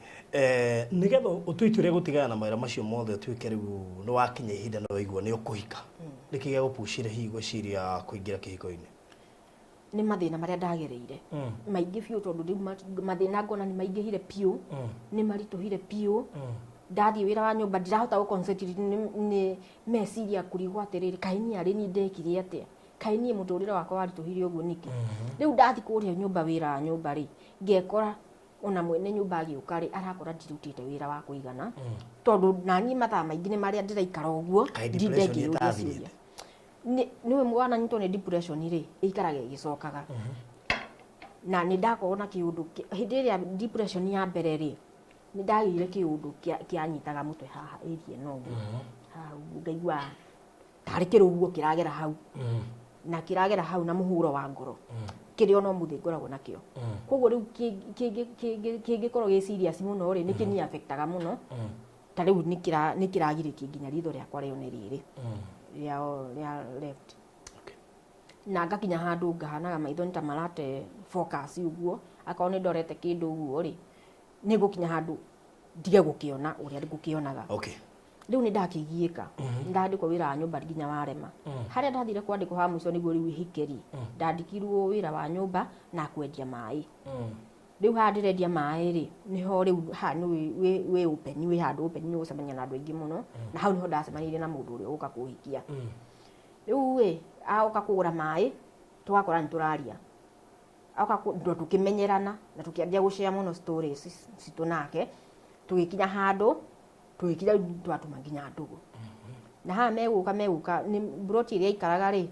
nigetha ũtue itua rĩa gũtigana na mawĩra macio mothe, ũtuĩke rĩu nĩ wakinya ihinda na waigua nĩ ũkũhika, nĩkĩ gĩagũpucire hihi gwĩciria kũingĩra kĩhiko-inĩ? Nĩ mathĩna marĩa ndagereire maingĩ biũ, tondũ rĩu mathĩna ngona nĩ maingĩhire biũ, nĩ maritũhire biũ. Ndathiĩ wĩra wa nyũmba ndirahota gũ concentrate, nĩ meciria kũrigwo atĩrĩrĩ, kaĩ niĩ arĩ niĩ ndekire atĩa? Kaĩ niĩ mũtũrĩre wakwa waritũhire ũguo nĩkĩ? Rĩu ndathiĩ kũrĩa nyũmba, wĩra wa nyũmba rĩ, ngekora ona mwene nyũmba agĩũka rĩ, arakora ndirutĩte wĩra wa kũigana, tondũ naniĩ mathaa maingĩ nĩ marĩa ndĩraikara ũguo. Kaĩ ndinde depression ngĩyũria ĩtathirĩte? ciũria. Nĩwe wananyitwo nĩ depression rĩ, ĩikaraga ĩgĩcokaga. Na nĩ ndakorwo na kĩũndũ hĩndĩ ĩrĩa depression ya mbere rĩ, nĩ ndagĩire kĩũndũ kĩanyitaga mũtwe haha area ĩno ũguo. Haha ũguo ngaigua tarĩ kĩrũhuho kĩragera hau. Na kĩragera hau na mũhuro wa ngoro. Kĩrĩa ona ũmũthĩ ngoragwo nakĩo. Koguo rĩu kĩngĩkorwo gĩ serious mũno rĩ, nĩ kĩni affectaga mũno. Ta rĩu nĩ kĩragirĩtie nginya ritho rĩakwa rĩone rĩrĩ rĩa left. Na ngakinya handũ ngahanaga maitho nĩ ta marate focus ũguo, akorwo nĩ ndorete kĩndũ ũguo rĩ, nĩ ngũkinya handũ ndige gũkĩona ũrĩa ngũkĩonaga. Rĩu nĩ ndakĩgiĩka, ndandĩkwo wĩra wa nyũmba nginya warema. Harĩa ndathire kwandĩkwo ha mũico nĩguo rĩu hike rĩ, ndandĩkirwo wĩra wa nyũmba na kwendia maĩ. Rĩu haha ndĩrendia maĩ rĩ, nĩho rĩu haha nĩ wĩ open, wĩ handũ open, nĩ ũgũcemania na andũ aingĩ mũno. Na hau nĩho ndacemanirie na mũndũ ũrĩa ũgũka kũhikia. Rĩu ĩ, agoka kũgũra maĩ, tũgakora nĩ tũraria. Agoka ndo tũkĩmenyerana na tũkĩambia gũshare mũno stories citũ nake. Tũgĩkinya handũ, tũgĩkinya twatuma nginya ndũgũ. Na haha megũka nĩ mburoti ĩrĩa aikaraga rĩ,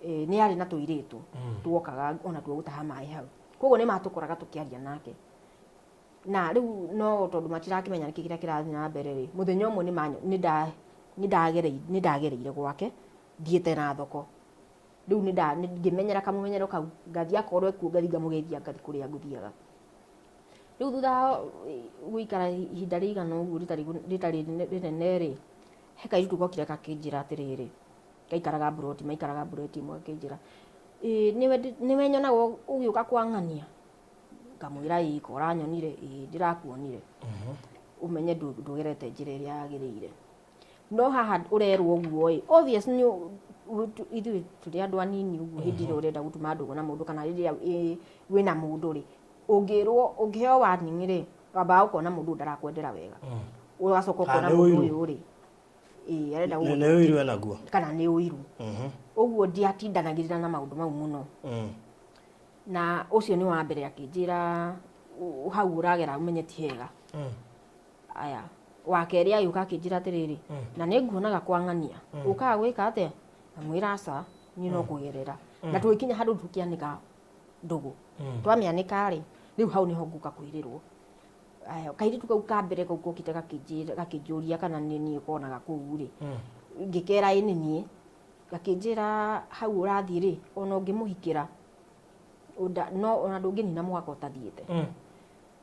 nĩ yarĩ na tũirĩtu tuokaga ona tuo gũtaha maĩ hau. Koguo nĩ matũkoraga tũkĩaria nake. Na rĩu no tondũ matirakĩmenya nĩkĩ kĩrĩa kĩrathiĩ na mbere rĩ, mũthenya ũmwe nĩ ndagereire gwake thiĩte na thoko. Rĩu ngĩmenyera kamũmenyero kau, ngathiĩ akorwo ekuo ngathiĩ ngamũgeithia ngathiĩ kũrĩa ngũthiaga. Rĩu thutha wa gũikara ihinda rĩigana ũguo rĩtarĩ rĩnene rĩ, he kairĩtu gokire gakĩnjĩra atĩrĩrĩ, gaikaraga mburoti, maikaraga mburoti ĩmwe, gakĩnjĩra, ĩĩ nĩwe nyonaga ũgĩũka kwa ng'ania? Ngamwĩra ĩĩ, ko ũranyonire? Ĩĩ ndĩrakuonire. Ũmenye ndũgerete njĩra ĩrĩa yagĩrĩire. No haha ũrerwo ũguo ĩ, obvious nĩ ithuĩ tũrĩ andũ anini ũguo, hĩndĩ ĩrĩa ũrenda gũtuma ndũgũ na mũndũ kana rĩrĩa wĩna mũndũ rĩ, ũngĩrwo ũngĩheo warning rĩ, wambaga ũkona mũndũ ndarakwendera wega. Ũgacoka ũkona mũndũ ũyũ rĩ, ĩĩ arenda gũgũ nĩ ũiru enaguo kana nĩ ũiru. Ũguo ndiatindanagĩrĩra na maũndũ mau mũno. Na ũcio nĩ wa mbere akĩnjĩra hau ũragera ũmenye ti hega. Aya, wa kerĩ agĩũka akĩnjĩra atĩrĩrĩ, na nĩ nguonaga kwa ng'ania, ũkaga gwĩka atĩa? Ngamwĩra aca, niĩ no kũgerera. Na tũgĩkinya handũ tũkĩanĩka ndũgũ. Twamĩanĩka rĩ, rĩu hau nĩho ngũka kwĩrĩrwo. Aya, kairĩtu kau ka mbere kau kokĩte gakĩnjĩra, gakĩnjũria kana nĩ niĩ konaga kũu rĩ. Ngĩkera ĩ nĩ niĩ. Gakĩnjĩra hau ũrathiĩ rĩ, ona ũngĩmũhikĩra, no ona ndũngĩnina mwaka ũtathiĩte.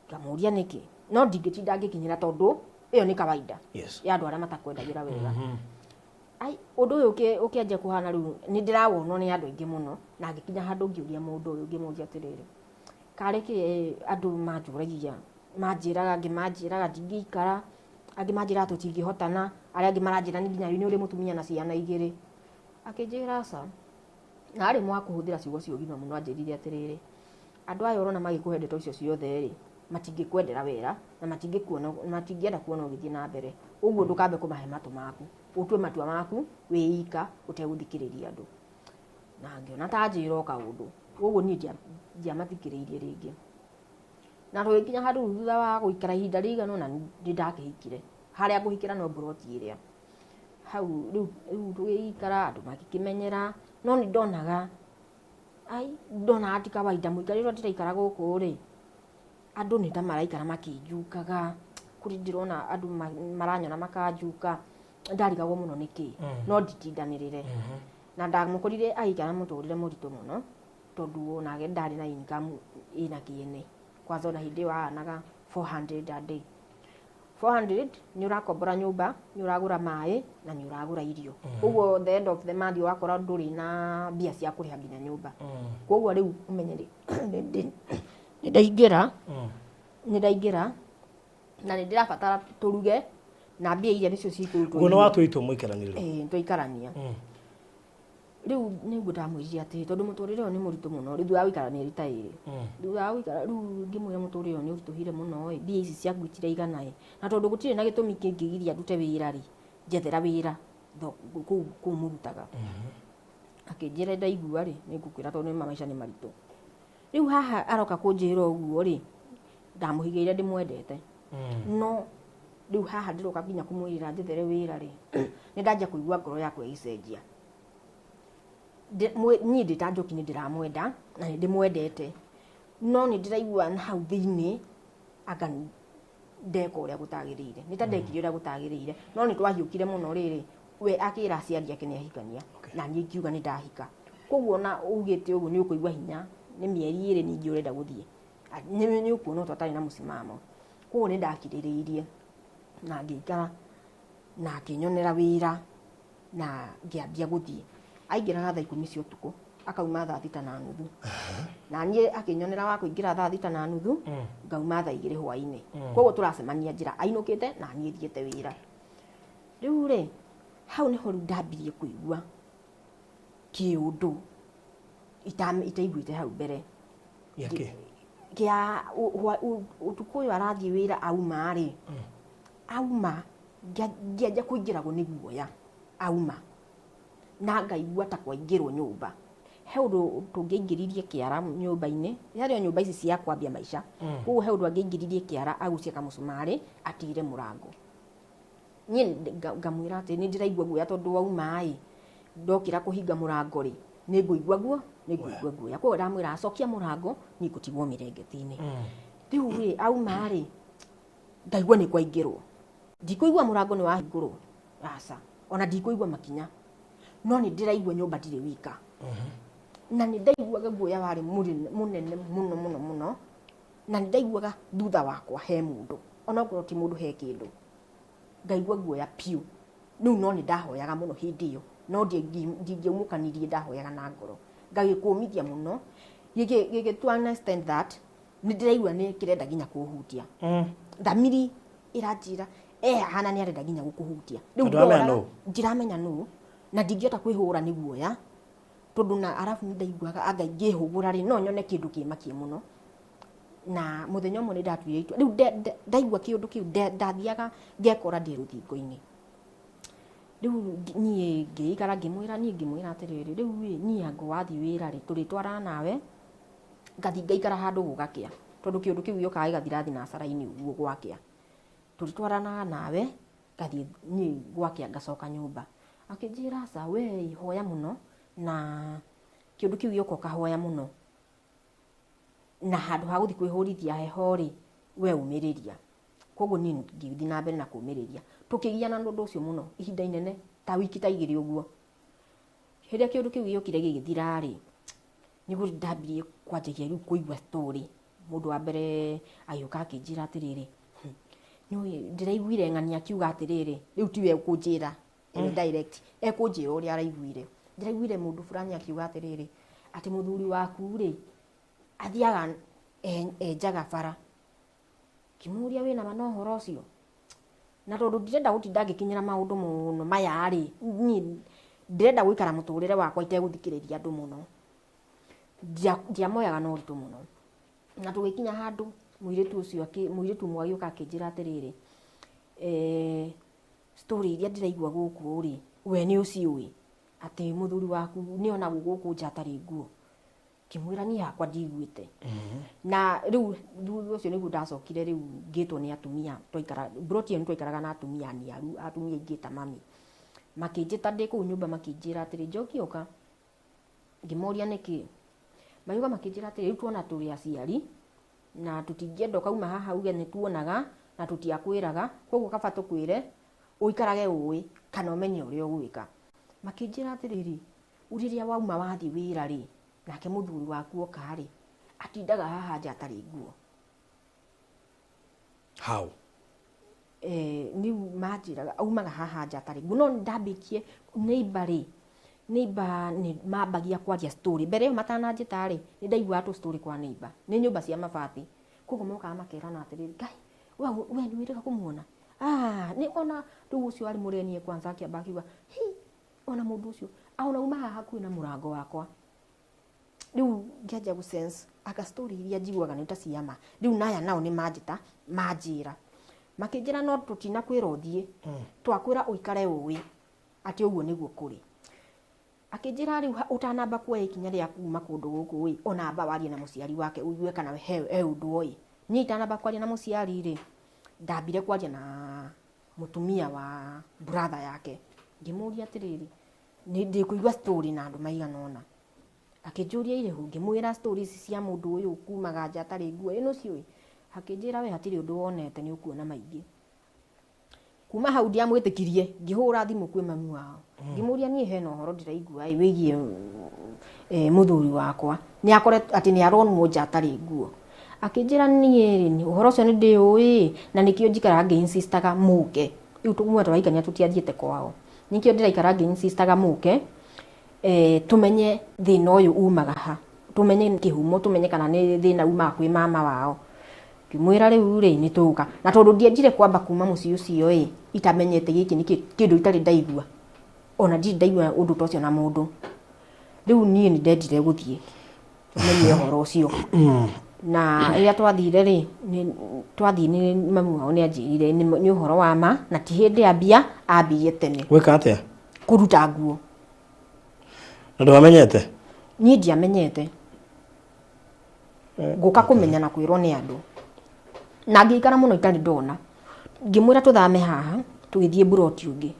Ngamũria nĩkĩ? No ndingĩtinda ngĩkinyĩra tondũ ĩyo nĩ kawaida ya andũ arĩa matakwendagĩra wega. Ai, ũndũ ũyũ ũkĩanjia kũhana rĩu nĩ ndĩrawonwo nĩ andũ aingĩ mũno, na ngĩkinya handũ ngĩũria mũndũ ũyũ, ngĩmũria atĩrĩrĩ, karĩ kĩ andũ manjũragia, manjĩraga, angĩ manjĩraga ndingĩikara, angĩ manjĩraga tũtingĩhotana, arĩa angĩ maranjĩra nĩ nginya nĩ ũrĩ mũtumia na ciana igĩrĩ. Akĩnjĩra aca. Na arĩ mwa kũhũthĩra ciugo cia ũgima mũno, anjĩrire atĩrĩrĩ, andũ aya ũrona magĩkũhe ndeto icio ciothe rĩ, matingĩkwendera wega na matingĩkuona, matingĩenda kuona ũgĩthiĩ na mbere. Ũguo ndũkambe kũmahe matũ maku, ũtue matua maku wĩ ika ũtegũthikĩrĩria andũ. Na ngĩona ta njĩra o kaũndũ, ũguo niĩ ndiamathikĩrĩirie rĩngĩ. Na tũgĩkinya handũ thutha wa gũikara ihinda rĩigana ũna nĩ ndakĩhikire. Harĩa ngũhikĩra no mburoti ĩrĩa. Hau rĩu tũgĩikara andũ magĩkĩmenyera, no nĩ ndonaga, ai, ndonaga ti kawaida mũikarĩre ũrĩa ndĩraikara gũkũ rĩ, andũ nĩ ta maraikara makĩnjukaga, kũrĩ ndĩrona andũ maranyona makanjuka, ndarigagwo mũno nĩkĩ, no nditindanĩrĩre. Na ndamũkorire agĩikara mũtũrĩre mũritũ mũno, tondũ onake ndarĩ na income ĩna kĩene. Kwanza ona hĩndĩ ĩyo ahanaga 400 a day. 400 nĩ ũrakombora nyũmba, nĩ ũragũra maĩ na nĩ ũragũra irio. Ũguo the end of the month ũgakora ndũrĩ na mbia cia kũrĩha nginya nyũmba. Koguo rĩu ũmenye nĩ ndaingĩra, nĩ ndaingĩra na nĩ ndĩrabatara tũruge na mbia iria nĩcio cikũrutwo. Ũguo nĩ watua itua mũikaranĩrie? Ĩĩ, twaikarania. Rĩu nĩguo ndamwĩrire atĩ tondũ mũtũrĩre ũyũ nĩ mũritũ mũno, rĩu thutha wa gũikara mĩeri ta ĩrĩ. Thutha wa gũikara rĩu ngĩmwĩra mũtũrĩre ũyũ nĩ ũritũhire mũno ĩ, mbia ici ciaku itiraigana ĩ. Na tondũ gũtirĩ na gĩtũmi kĩngĩgiria ndute wĩra rĩ, njethera wĩra kũu mũrutaga. Akĩnjĩra ndaigua rĩ, nĩ ngũkwĩra tondũ nĩ maica nĩ maritũ. Rĩu haha aroka kũnjĩra ũguo rĩ, ndamũhigĩire ndĩmwendete. No rĩu haha ndĩroka nginya kũmwĩrĩra njethere wĩra rĩ, nĩ ndanjia kũigua ngoro yakwa ĩgĩcenjia. Niĩ ndĩ ta Njoki nĩ ndĩramwenda na nĩ ndĩmwendete. No nĩ ndĩraigua na hau thĩinĩ anga ndeka ũrĩa gũtagĩrĩire, nĩ ta ndekire ũrĩa gũtagĩrĩire, no nĩ twahiũkire mũno rĩrĩ, we akĩra aciari ake nĩ ahikania. Na niĩ ngiuga nĩ ndahika. Koguo ona ugĩte ũguo nĩ ũkũigua hinya, nĩ mĩeri 2 ningĩ ũrenda gũthiĩ, nĩ ũkuona ũtarĩ na mũsimamo. Koguo nĩ ndakirĩrĩirie na ngĩikara na akĩnyonera wĩra na ngĩambia gũthiĩ. Aingĩraga thaa 10 cia ũtukũ, akauma thaa 6:30. Na niĩ akĩnyonera wa kũingĩra thaa 6:30, ngauma thaa 2 hwaĩ-inĩ. Koguo tũracemania njĩra ainũkĩte na niĩ thiĩte wĩra. Rĩu rĩ, hau nĩho rĩu ndambirie kũigua kĩũndũ itaiguĩte hau mbere. Gĩakĩ? Kĩa ũtukũ ũyũ arathiĩ wĩra auma rĩ, auma ngĩanjia kũingĩragwo nĩ guoya auma, na ngaigua ta kwaingĩrwo nyũmba. He ũndũ tũngĩaingĩririe kĩara nyũmba-inĩ, yarĩ o nyũmba ici cia kwambia maica. Koguo he ũndũ angĩaingĩririe kĩara agucie kamũcumarĩ atigire mũrango. Niĩ ngamwĩra atĩ nĩ ndĩraigua guoya tondũ wauma ĩ, ndokĩra kũhinga mũrango rĩ, nĩ ngũigua guo, nĩ ngũigua guoya. Koguo ndamwĩra acokia mũrango, niĩ ngũtigwo mĩrengeti-inĩ. Rĩu rĩ, auma rĩ, ngaigua nĩ kwaingĩrwo. Ndikũigua mũrango nĩ wahingũrwo, aca, ona ndikũigua makinya. No nĩ ndĩraigua nyũmba ndirĩ wika. Na nĩ ndaiguaga guoya warĩ mũnene mũno mũno mũno, na nĩ ndaiguaga thutha wakwa he mũndũ, onokorwo ti mũndũ he kĩndũ. Ngaigua guoya piũ. Rĩu no nĩ ndahoyaga mũno hĩndĩ ĩyo, no ndingĩaumũkanirie, ndahoyaga na ngoro. Ngagĩkũmithia mũno, gĩgĩ to an extent that nĩ ndĩraigua nĩ kĩrenda nginya kũhutia. Thamiri ĩranjĩra, hana nĩ arenda nginya gũkũhutia. Rĩu Ndũramenya nũ? Ndiramenya nũ, na ndingĩhota kwĩhũra nĩ guoya, tondũ na arabu nĩ ndaiguaga anga ingĩhũgũra rĩ, no nyone kĩndũ kĩmakie mũno. Na mũthenya ũmwe nĩ ndatuire itua. Rĩu ndaigua kĩũndũ kĩu, ndathiaga ngekora ndĩ rũthingo-inĩ. Rĩu niĩ ngĩikara ngĩmwĩra, niĩ ngĩmwĩra atĩrĩrĩ, rĩu ĩ, niĩ anga wathiĩ wĩra rĩ, tũrĩtwarana nawe, ngathiĩ ngaikara handũ gũgakĩa, tondũ kĩũndũ kĩu gĩũkaga gĩgathira thinacara-inĩ ũguo gwakĩa. Tũrĩtwaranaga nawe, ngathiĩ niĩ gwakĩa ngacoka nyũmba. Akĩnjĩra aca, we hoya mũno, na kĩũndũ kĩu gĩũka ũkahoya mũno. Na handũ ha gũthiĩ kwĩhũrithia heho rĩ, we ũmĩrĩria. Koguo niĩ ngĩthiĩ na mbere na kũmĩrĩria. Tũkĩgiana na ũndũ ũcio mũno, ihinda inene, ta wiki ta 2 ũguo. Rĩrĩa kĩũndũ kĩu gĩokire gĩgĩthira rĩ, nĩguo ndambirie kwanjagia rĩu kũigua story. Mũndũ wa mbere agĩũka akĩnjĩra atĩrĩrĩ, nĩũĩ ndĩraiguire ng'ania akiuga atĩrĩrĩ, rĩu tiwe ũkũnjĩra direct, ekũnjĩra ũrĩa araiguire. Ndĩraiguire mũndũ fulani akiuga atĩrĩrĩ, atĩ mũthuri waku rĩ, athiaga enjaga bara. Ngĩmũria wĩna ma na ũhoro ũcio? Na tondũ ndirenda gũtinda ngĩkinyĩra maũndũ mũno maya rĩ, niĩ ndĩrenda gũikara mũtũrĩre wakwa itegũthikĩrĩria andũ mũno. Ndiamoyaga na ũritũ mũno. Na tũgĩkinya handũ, mũirĩtu ũcio mũirĩtu ũmwe agĩũka akĩnjĩra atĩrĩrĩ, story iria ndĩraigua gũkũ rĩ, we nĩ ũciũĩ atĩ mũthuri waku nĩ onagwo gũkũ nja atarĩ nguo. Ngĩmwĩra niĩ hakwa ndiguĩte. Na rĩu thutha ũcio nĩguo ndacokire rĩu ngĩtwo nĩ atumia, twaikara broti ĩyo nĩ twaikaraga na atumia aniaru, atumia aingĩ ta mami. Makĩnjĩta ndĩ kũu nyũmba makĩnjĩra atĩrĩ, Njoki ũka. Ngĩmoria nĩkĩ? Magĩũka makĩnjĩra atĩrĩ, rĩu tuona tũrĩ aciari na tũtingĩenda ũkauma haha uge nĩ tuonaga na tũtiakwĩraga, koguo kaba tũkwĩre ũikarage ũĩ kana ũmenye ũrĩa ũgwĩka. Makĩnjĩra atĩrĩrĩ, rĩrĩa wauma wathiĩ wĩra rĩ, nake mũthuri waku oka rĩ, atindaga haha nja atarĩ nguo. How? Niĩ manjĩraga aumaga haha nja atarĩ nguo. No ndambĩtie neighbor rĩ, neighbor nĩ mambagia kwaria story. Mbere ĩyo matananjĩta rĩ, nĩ ndaiguaga tũ story kwa neighbor. Nĩ nyũmba cia mabati. Koguo mokaga makerana atĩrĩrĩ, Ngai, we nĩ wĩrĩga kũmuona? Nĩ ona rĩu ũcio arĩ mũrenie kwanza akĩamba akiuga, hi, ona mũndũ ũcio, ona uma haha hakuhĩ na mũrango wakwa. Rĩu ngĩanjia gũ sense anga story iria njiguaga nĩ ta cia ma. Rĩu naya nao nĩ manjĩta, manjĩra. Makĩnjĩra no tũtinakwĩra ũthiĩ, twakwĩra ũikare ũĩ atĩ ũguo nĩguo kũrĩ. Akĩnjĩra rĩu ũtanamba kuoya ikinya rĩa kuma kũndũ gũkũ ĩ, ona amba warie na mũciari wake ũigue kana he ũndũ oĩ. Niĩ itanamba kwaria na mũciari rĩ, ndambire kwaria na mũtumia wa brother yake. Ngĩmũria atĩrĩrĩ, nĩ ndĩkũigua story na andũ maigana ũna. Akĩnjũria irĩhu, ngĩmwĩra stories cia mũndũ ũyũ kumaga nja atarĩ nguo ĩno ciũĩ. Akĩnjĩra we hatirĩ ũndũ wonete, nĩ ũkuona maingĩ. Kuma hau ndiamwĩtĩkirie, ngĩhũra thimũ kwĩ mami wao, ngĩmũria niĩ hena ũhoro ndĩraigua ĩ wĩgiĩ mũthuri wakwa, nĩ akoretwo atĩ nĩ aronwo nja atarĩ nguo. Akĩnjĩra niĩ rĩ, ũhoro ũcio nĩ ndĩũĩ na nĩkĩo njikaraga ngĩ-insistaga mũke. Rĩu kuma tũrahikania tũtiathiĩte kwao, nĩkĩo ndĩraikara ngĩ-insistaga mũke, tũmenye thĩna ũyũ umaga ha, tũmenye kĩhumo, tũmenye kana nĩ thĩna umaga kwĩ mama wao. Ngĩmwĩra rĩu rĩ, nĩ tũgũka. Na tondũ ndiendire kwamba kuma mũciĩ ũcio ĩ, itamenyete gĩkĩ nĩ kĩndũ itarĩ ndaigua, ona ndirĩ ndaigua ũndũ ta ũcio na mũndũ. Rĩu niĩ nĩ ndendire gũthiĩ menye ũhoro ũcio. Na rĩrĩa twathire rĩ, twathiĩ nĩ mami wao nĩ anjĩrire nĩ ũhoro wa ma, na ti hĩndĩ ambia, ambirie tene. Gwĩka atĩa? Kũruta nguo. Na ndwamenyete? Niĩ ndiamenyete. Ngũka kũmenya na kwĩrwo nĩ andũ. Na ngĩikara mũno itarĩ ndona. Ngĩmwĩra tũthame haha, tũgĩthiĩ mburoti ũngĩ.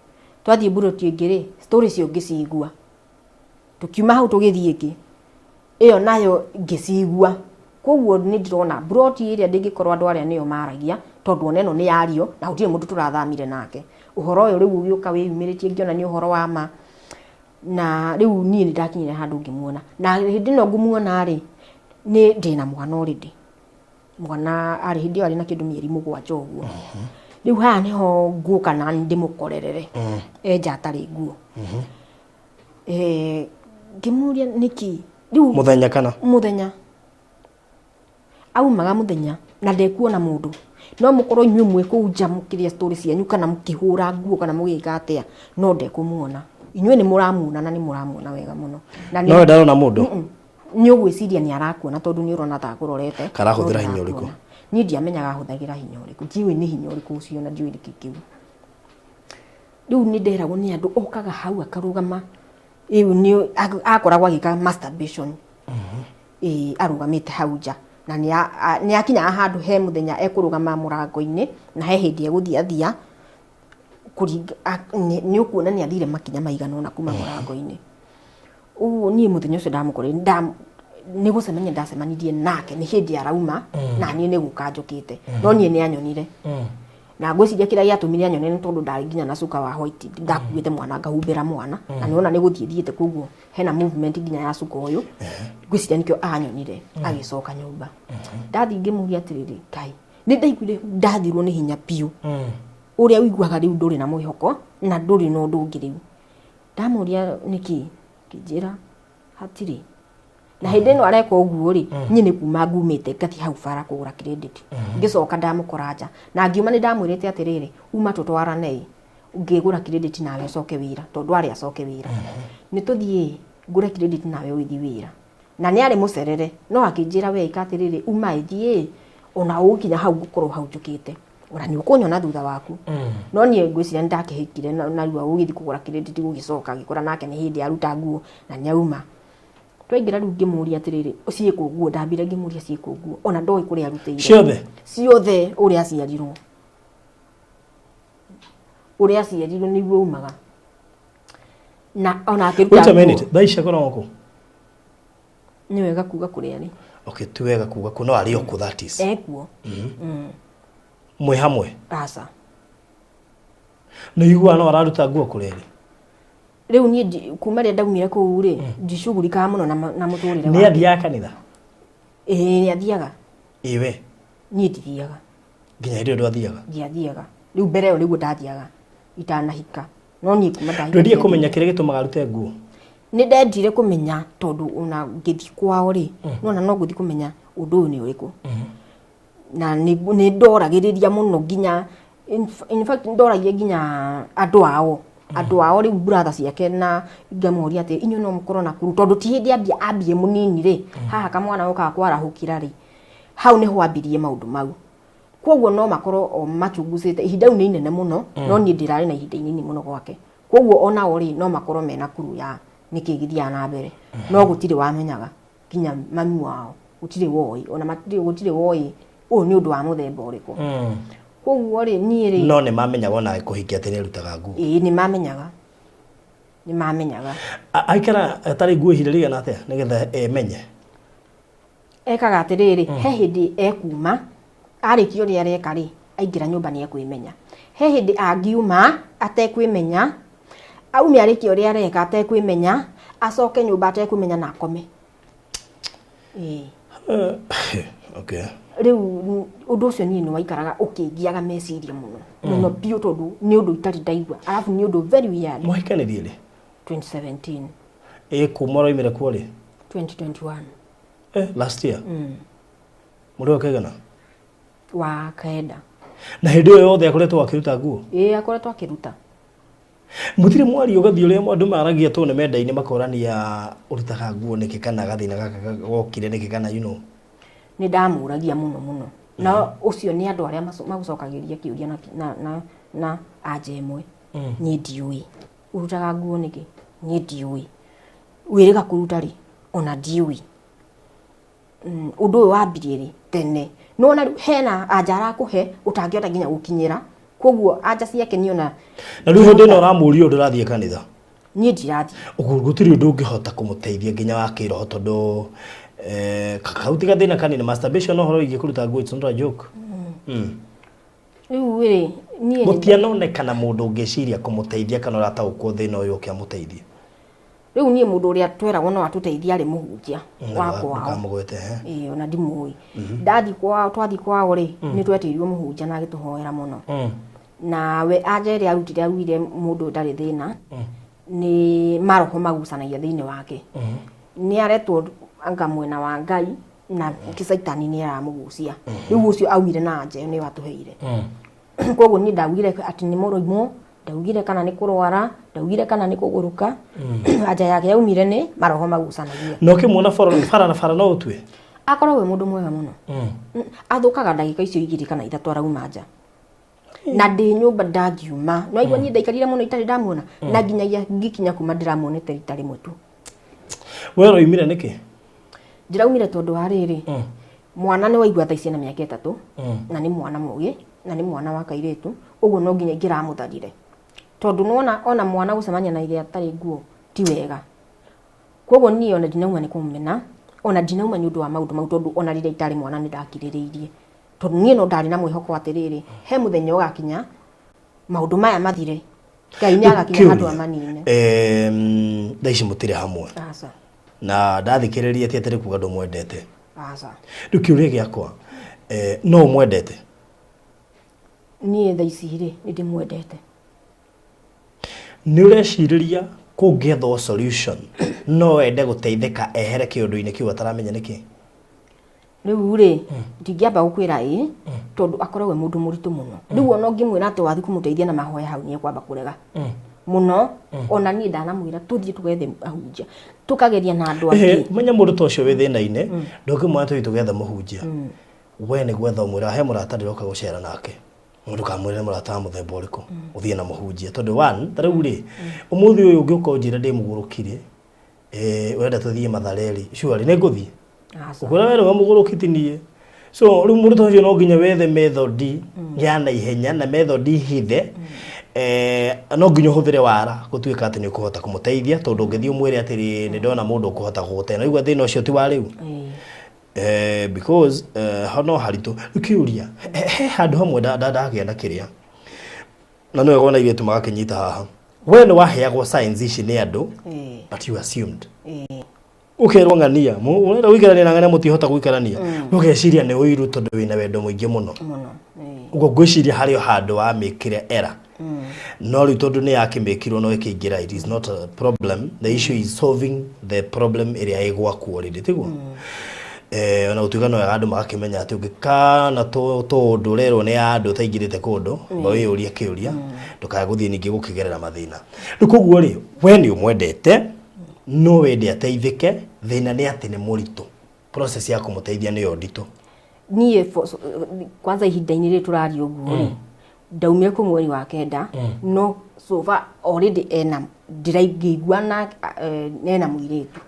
Twathiĩ mburoti ĩngĩ rĩ, story icio ngĩcigua. Tũkiuma hau tũgĩthiĩ ĩngĩ. Ĩyo nayo ngĩcigua. Koguo nĩ ndĩrona mburoti ĩrĩa ndĩngĩkorwo andũ arĩa nĩo maragia, tondũ ona ĩno nĩ yario na gũtirĩ mũndũ tũrathamire nake. Ũhoro ũyũ rĩu ũgĩũka wĩyumĩrĩtie ngĩona nĩ ũhoro wa ma. Na rĩu niĩ nĩ ndakinyire handũ ngĩmuona. Na hĩndĩ ĩno ngũmuona rĩ, nĩ ndĩna mwana already. Mwana arĩ hĩndĩ ĩyo arĩ na kĩndũ mĩeri 7 ũguo. Rĩu haha nĩho ngũka na ndĩmũkorerere. Enja atarĩ nguo. Ngĩmũria nĩkĩ? Rĩu mũthenya kana? Mũthenya. Aumaga mũthenya na ndekuona mũndũ. No mũkorwo inyuĩ mwĩ kũu nja mũkĩrĩa story cianyu kana mũkĩhũra nguo kana mũgĩka atĩa, no ndekũmuona. Inyuĩ nĩ mũramuona na nĩ mũramuona wega mũno. Na no ndarona mũndũ. Nĩ ũgwĩciria nĩ arakuona tondũ nĩ ũrona ta akũrorete. Karahũthĩra hinya ũrĩkũ? Niĩ ndiamenyaga ahũthagĩra hinya ũrĩkũ. Ndiũĩ nĩ hinya ũrĩkũ ũcio na ndiũĩ nĩkĩ kĩu. Rĩu nĩ nderagwo nĩ andũ okaga hau akarũgama. Rĩu nĩ akoragwo agĩka masturbation. Arũgamĩte hau nja. Na nĩ akinyaga handũ he mũthenya ekũrũgama mũrango-inĩ na he hĩndĩ egũthiĩ athia. Nĩ ũkuona nĩ athire makinya maigana ũna kuma mũrango-inĩ. Ũguo niĩ mũthenya ũcio ndamũkorire, nĩ gũcemania ndacemanirie nake, nĩ hĩndĩ arauma, na niĩ nĩ gũka njũkĩte. No niĩ nĩ anyonire. Na ngwĩciria kĩrĩa gĩatũmire anyone nĩ tondũ ndarĩ nginya na cuka wa white, ndakuĩte mwana ngahumbĩra mwana, na nĩwona nĩ gũthiĩ thiĩte, koguo hena movement nginya ya cuka ũyũ. Ngwĩciria nĩkĩo anyonire, agĩcoka nyũmba. Ndathiĩ ngĩmũria atĩrĩrĩ, Ngai, nĩ ndaiguire ndathirwo nĩ hinya biũ. Ũrĩa ũiguaga rĩu ndũrĩ na mwĩhoko na ndũrĩ na ũndũ ũngĩ rĩu. Ndamũria nĩkĩ, kĩnjĩra hatirĩ. Na hĩndĩ ĩno areka ũguo rĩ, niĩ nĩ kuma ngumĩte ngathiĩ hau bara kũgũra credit. Ngĩcoka ndamũkora nja. Na ngiuma nĩ ndamwĩrĩte atĩrĩrĩ, uma tũtwarane, ngĩgũra credit nawe ũcoke wĩra, tondũ arĩ acoke wĩra. Nĩ tũthiĩ ngũre credit nawe ũgĩthiĩ wĩra. Na nĩ arĩ mũcerere, no akĩnjĩra we ĩka atĩrĩrĩ, uma ĩthiĩ, ona ũgũkinya hau ngũkorwo hau njũkĩte. Ona nĩ ũkũnyona thutha waku. No niĩ ngwĩciria nĩ ndakĩhĩkire narua ũgĩthiĩ kũgũra credit gũgĩcoka ngĩkora nake nĩ hĩndĩ aruta nguo na nĩ auma. Twaingĩra rĩu ngĩmũria atĩrĩrĩ, ciĩkũ nguo? Ndambire ngĩmũria ciĩkũ nguo, ona ndoĩ kũrĩa arutĩire. Ciothe? Ciothe ũrĩa aciarirwo. Ũrĩa aciarirwo nĩguo umaga. Na ona akĩruta Wait a nguo. minute, thaa ici akoragwo kũ? Nĩ wega kuga kũrĩa arĩ. Okay, ti wega kuga kũ, no arĩ o kũ, that is. Ekuo. Mwĩ hamwe? Aca. Nĩ ũiguaga no araruta nguo kũrĩa arĩ? Rĩu niĩ kuma rĩrĩa ndaumire kũu rĩ, ndicugurikaga mũno na mũtũrĩre Nĩ wake. athiaga kanitha? Ĩĩ, nĩ athiaga. Ĩ we? Niĩ ndithiaga. Nginya hĩndĩ ĩyo ndwathiaga? Ndiathiaga. Rĩu mbere ĩyo nĩguo ndathiaga itanahika. No niĩ kuma ndahika Ndwendire ndiathiaga. kũmenya kĩrĩa gĩtũmaga arute nguo? Nĩ ndendire kũmenya tondũ ona ngĩthiĩ kwao rĩ, nona no ngũthiĩ kũmenya ũndũ ũyũ nĩ ũrĩkũ. Na nĩ ndoragĩrĩria mũno nginya, in fact ndoragia nginya andũ ao. Andũ ao rĩu brother ciake na ngamoria atĩ inyuĩ no mũkorwo na kuru, tondũ ti hĩndĩ ambie mũnini rĩ, haha kamwana gokaga kwarahũkĩra rĩ, hau nĩho ambirie maũndũ mau. Koguo no makorwo o machunguzĩte, ihinda rĩu nĩ inene mũno, no niĩ ndĩrarĩ na ihinda inini mũno gwake. Koguo onao rĩ, no makorwo mena kuru ya nĩkĩ gĩthiaga na mbere. No gũtirĩ wamenyaga, nginya mami wao, gũtirĩ woĩ, ona gũtirĩ woĩ ũyũ nĩ ũndũ wa mũthemba ũrĩkũ. Koguo rĩ, niĩ rĩ, No nĩ mamenyaga ona kũhikia atĩ nĩ arutaga nguo. Ĩĩ, nĩ mamenyaga. Nĩ mamenyaga. Aikara atarĩ nguo ihinda rĩigana atĩa nĩgetha emenye? Ekaga atĩrĩrĩ, he hĩndĩ ekuma arĩkia ũrĩa areka rĩ, aingĩra nyũmba nĩ ekwĩmenya. He hĩndĩ angiuma atekwĩmenya, aume arĩkia ũrĩa areka atekwĩmenya, acoke nyũmba atekwĩmenya na akome. Ĩĩ. Okay. Rĩu ũndũ ũcio niĩ nĩ waikaraga ũkĩngiaga meciria mũno mũno biũ, tondũ nĩ ũndũ itarĩ ndaigua, arabu nĩ ũndũ very weird. Mwahikanirie rĩ? 2017. Ĩ kuma ũroimire kuo rĩ? 2021. Last year. Mũrĩ wa kaigana? Wa kenda. Na hĩndĩ ĩyo yothe akoretwo akĩruta nguo? Ĩĩ, akoretwo akĩruta. Mũtirĩ mwaria ũgathiĩ ũrĩa andũ maragia tũ nĩ menda-inĩ makorania ũrutaga nguo nĩkĩ, kana gathĩna gaka gokire nĩkĩ, kana you know? Nĩ ndamũragia mũno mũno, na ũcio nĩ andũ arĩa magũcokagĩria kĩũria na anja ĩmwe: niĩ ndiũĩ ũrutaga nguo nĩkĩ, niĩ ndiũĩ wĩrĩga kũruta rĩ, ona ndiũĩ. Ũndũ ũyũ wambirie rĩ tene, nĩwona rĩu hena anja arakũhe ũtangĩhota nginya gũkinyĩra, koguo anja ciake niona. Na rĩu hĩndĩ ĩno ũramũria ũndũ ũrathiĩ kanitha? Niĩ ndirathiĩ. Ũguo gũtirĩ ũndũ ũngĩhota kũmũteithia nginya wa kĩroho, tondũ kau ti gathĩna kanini, masturbation, ũhoro wĩgiĩ kũruta nguo, it's not a joke. Rĩu rĩ, niĩ Gũtianonekana mũndũ ũngĩciria kũmũteithia kana ũrataũkwo thĩna ũyũ ũke amũteithie? Rĩu niĩ mũndũ ũrĩa tweragwo no atũteithie arĩ mũhunjia wa kwao. Ndũkamũgwete, he? Ĩĩ, ona ndimũĩ. Ndathiĩ kwao, twathiĩ kwao rĩ, nĩ twetĩirwo mũhunjia na agĩtũhoera mũno. Na we anja ĩrĩa arutire, augire mũndũ ũyũ ndarĩ thĩna, nĩ maroho magucanagia thĩinĩ wake, nĩ aretwo anga mwena wa Ngai na kĩcaitani nĩ aramũgucia. Rĩu ũcio aumire na anja ĩyo nĩyo atũheire. Koguo niĩ ndaugire atĩ nĩ mũrũimũ, ndaugire kana nĩ kũrwara, ndaugire kana nĩ kũgũrũka. Anja yake yaumire nĩ maroho magucanagia. Na ũkĩmuona bara bara na bara no ũtue? Akoragwo wĩ mũndũ mwega mũno. Athũkaga ndagĩka icio 2 kana 3 arauma nja, na ndĩ nyũmba ndangiuma no aigua. Niĩ ndaikarire mũno itarĩ ndamuona, na nginyagia ngĩkinya kuma ndĩramuonete rita rĩmwe tu. We ũroimire nĩkĩ? Ndĩraumire tondũ wa rĩrĩ, mwana nĩ waigua thaa ici ena mĩaka 3, na nĩ mwana mũgĩ na nĩ mwana wa kairĩtu, ũguo no nginya ingĩramũtharire, tondũ nĩwona ona mwana gũcemania na ithe atarĩ nguo ti wega. Koguo niĩ ona ndinauma nĩ kũmũmena, ona ndinauma nĩ ũndũ wa maũndũ mau, tondũ ona rĩrĩa itarĩ mwana nĩ ndakirĩrĩirie, tondũ niĩ no ndarĩ na mwĩhoko atĩrĩrĩ, he mũthenya ũgakinya maũndũ maya mathire, Ngai nĩ agakinya handũ amanine. Thaa ici mũtirĩ hamwe? Aca. Na ndathikĩrĩria ti atĩ nĩ kuga ndũmwendete? Aca. Rĩu kĩũria gĩakwa, no ũmwendete? Niĩ thaa ici rĩ, nĩ ndĩmwendete. Nĩ ũrecirĩria kũngĩethwo solution no wende gũteithĩka ehere kĩũndũ-inĩ kĩu ataramenya nĩkĩ? Rĩu rĩ, ndingĩamba gũkwĩra ĩ, tondũ akoragwo e mũndũ mũritũ mũno. Rĩu ona ũngĩmwĩra atĩ wathiĩ kũmũteithia na mahoya, hau nĩ ekwamba kũrega mũno. Ona niĩ ndanamwĩra tũthiĩ tũgethe ahunjia, tũkageria na andũ angĩ. Menya mũndũ ta ũcio wĩ thĩna-inĩ, ndũngĩmwĩra tũthiĩ tũgethe mũhunjia. We nĩ gwetha ũmwĩra he mũrata ndĩroka gũcera nake. Ndũkamwĩre mũrata wa mũthemba ũrĩkũ, ũthiĩ na mũhunjia, tondũ one, ta rĩu rĩ, ũmũthĩ ũyũ ũngĩũka ũnjĩre ndĩ mũgũrũki rĩ, ũrenda tũthiĩ Mathare rĩ, surely nĩ ngũthiĩ? Aca. Ũkwĩra we nĩwe mũgũrũki ti niĩ. So rĩu mũndũ ta ũcio no nginya wethe method ya naihenya na method hithe. No nginya ũhũthĩre wara gũtuĩka atĩ nĩ ũkũhota kũmũteithia, tondũ ũngĩthiĩ ũmwĩre atĩrĩ, nĩ ndona mũndũ ũkũhota gũgũteithia, na ũigua thĩna ũcio ti wa rĩu. Because ho no haritũ. Rĩu kĩũria he handũ hamwe ndagĩa na kĩrĩa na nĩwe wona airĩtu magakĩnyita haha, we nĩ waheagwo signs ici nĩ andũ, but you assumed. Ũkerwo ng'ania ũrenda gũikarania na ng'ania, mũtihota gũikarania, ũgeciria nĩ ũiru tondũ wĩna wendo mũingĩ mũno. Mũno. Ĩĩ. Ũguo ngwĩciria harĩ o handũ wamĩkire era, no rĩu tondũ nĩ yakĩmĩkirwo no ĩkĩingĩra, it is not a problem. The issue is solving the problem ĩrĩa ĩ gwaku already, tiguo? Ona gũtuĩka no wega andũ magakĩmenya atĩ ũngĩkana tũũndũ ũrerwo nĩ andũ ũtaingĩrĩte kũndũ, no wĩyũrie kĩũria, ndũkae gũthiĩ ningĩ gũkĩgerera mathĩna. Rĩu koguo rĩ, we nĩ ũmwendete, no wende ateithĩke, thĩna nĩ atĩ nĩ mũritũ, process ya kũmũteithia nĩyo nditũ. Niĩ kwanza ihinda-inĩ rĩrĩ tũraria ũguo rĩ, ndaumire kũ mweri wa kenda, no so far already ena ndĩraingĩigua na ena mũirĩtu.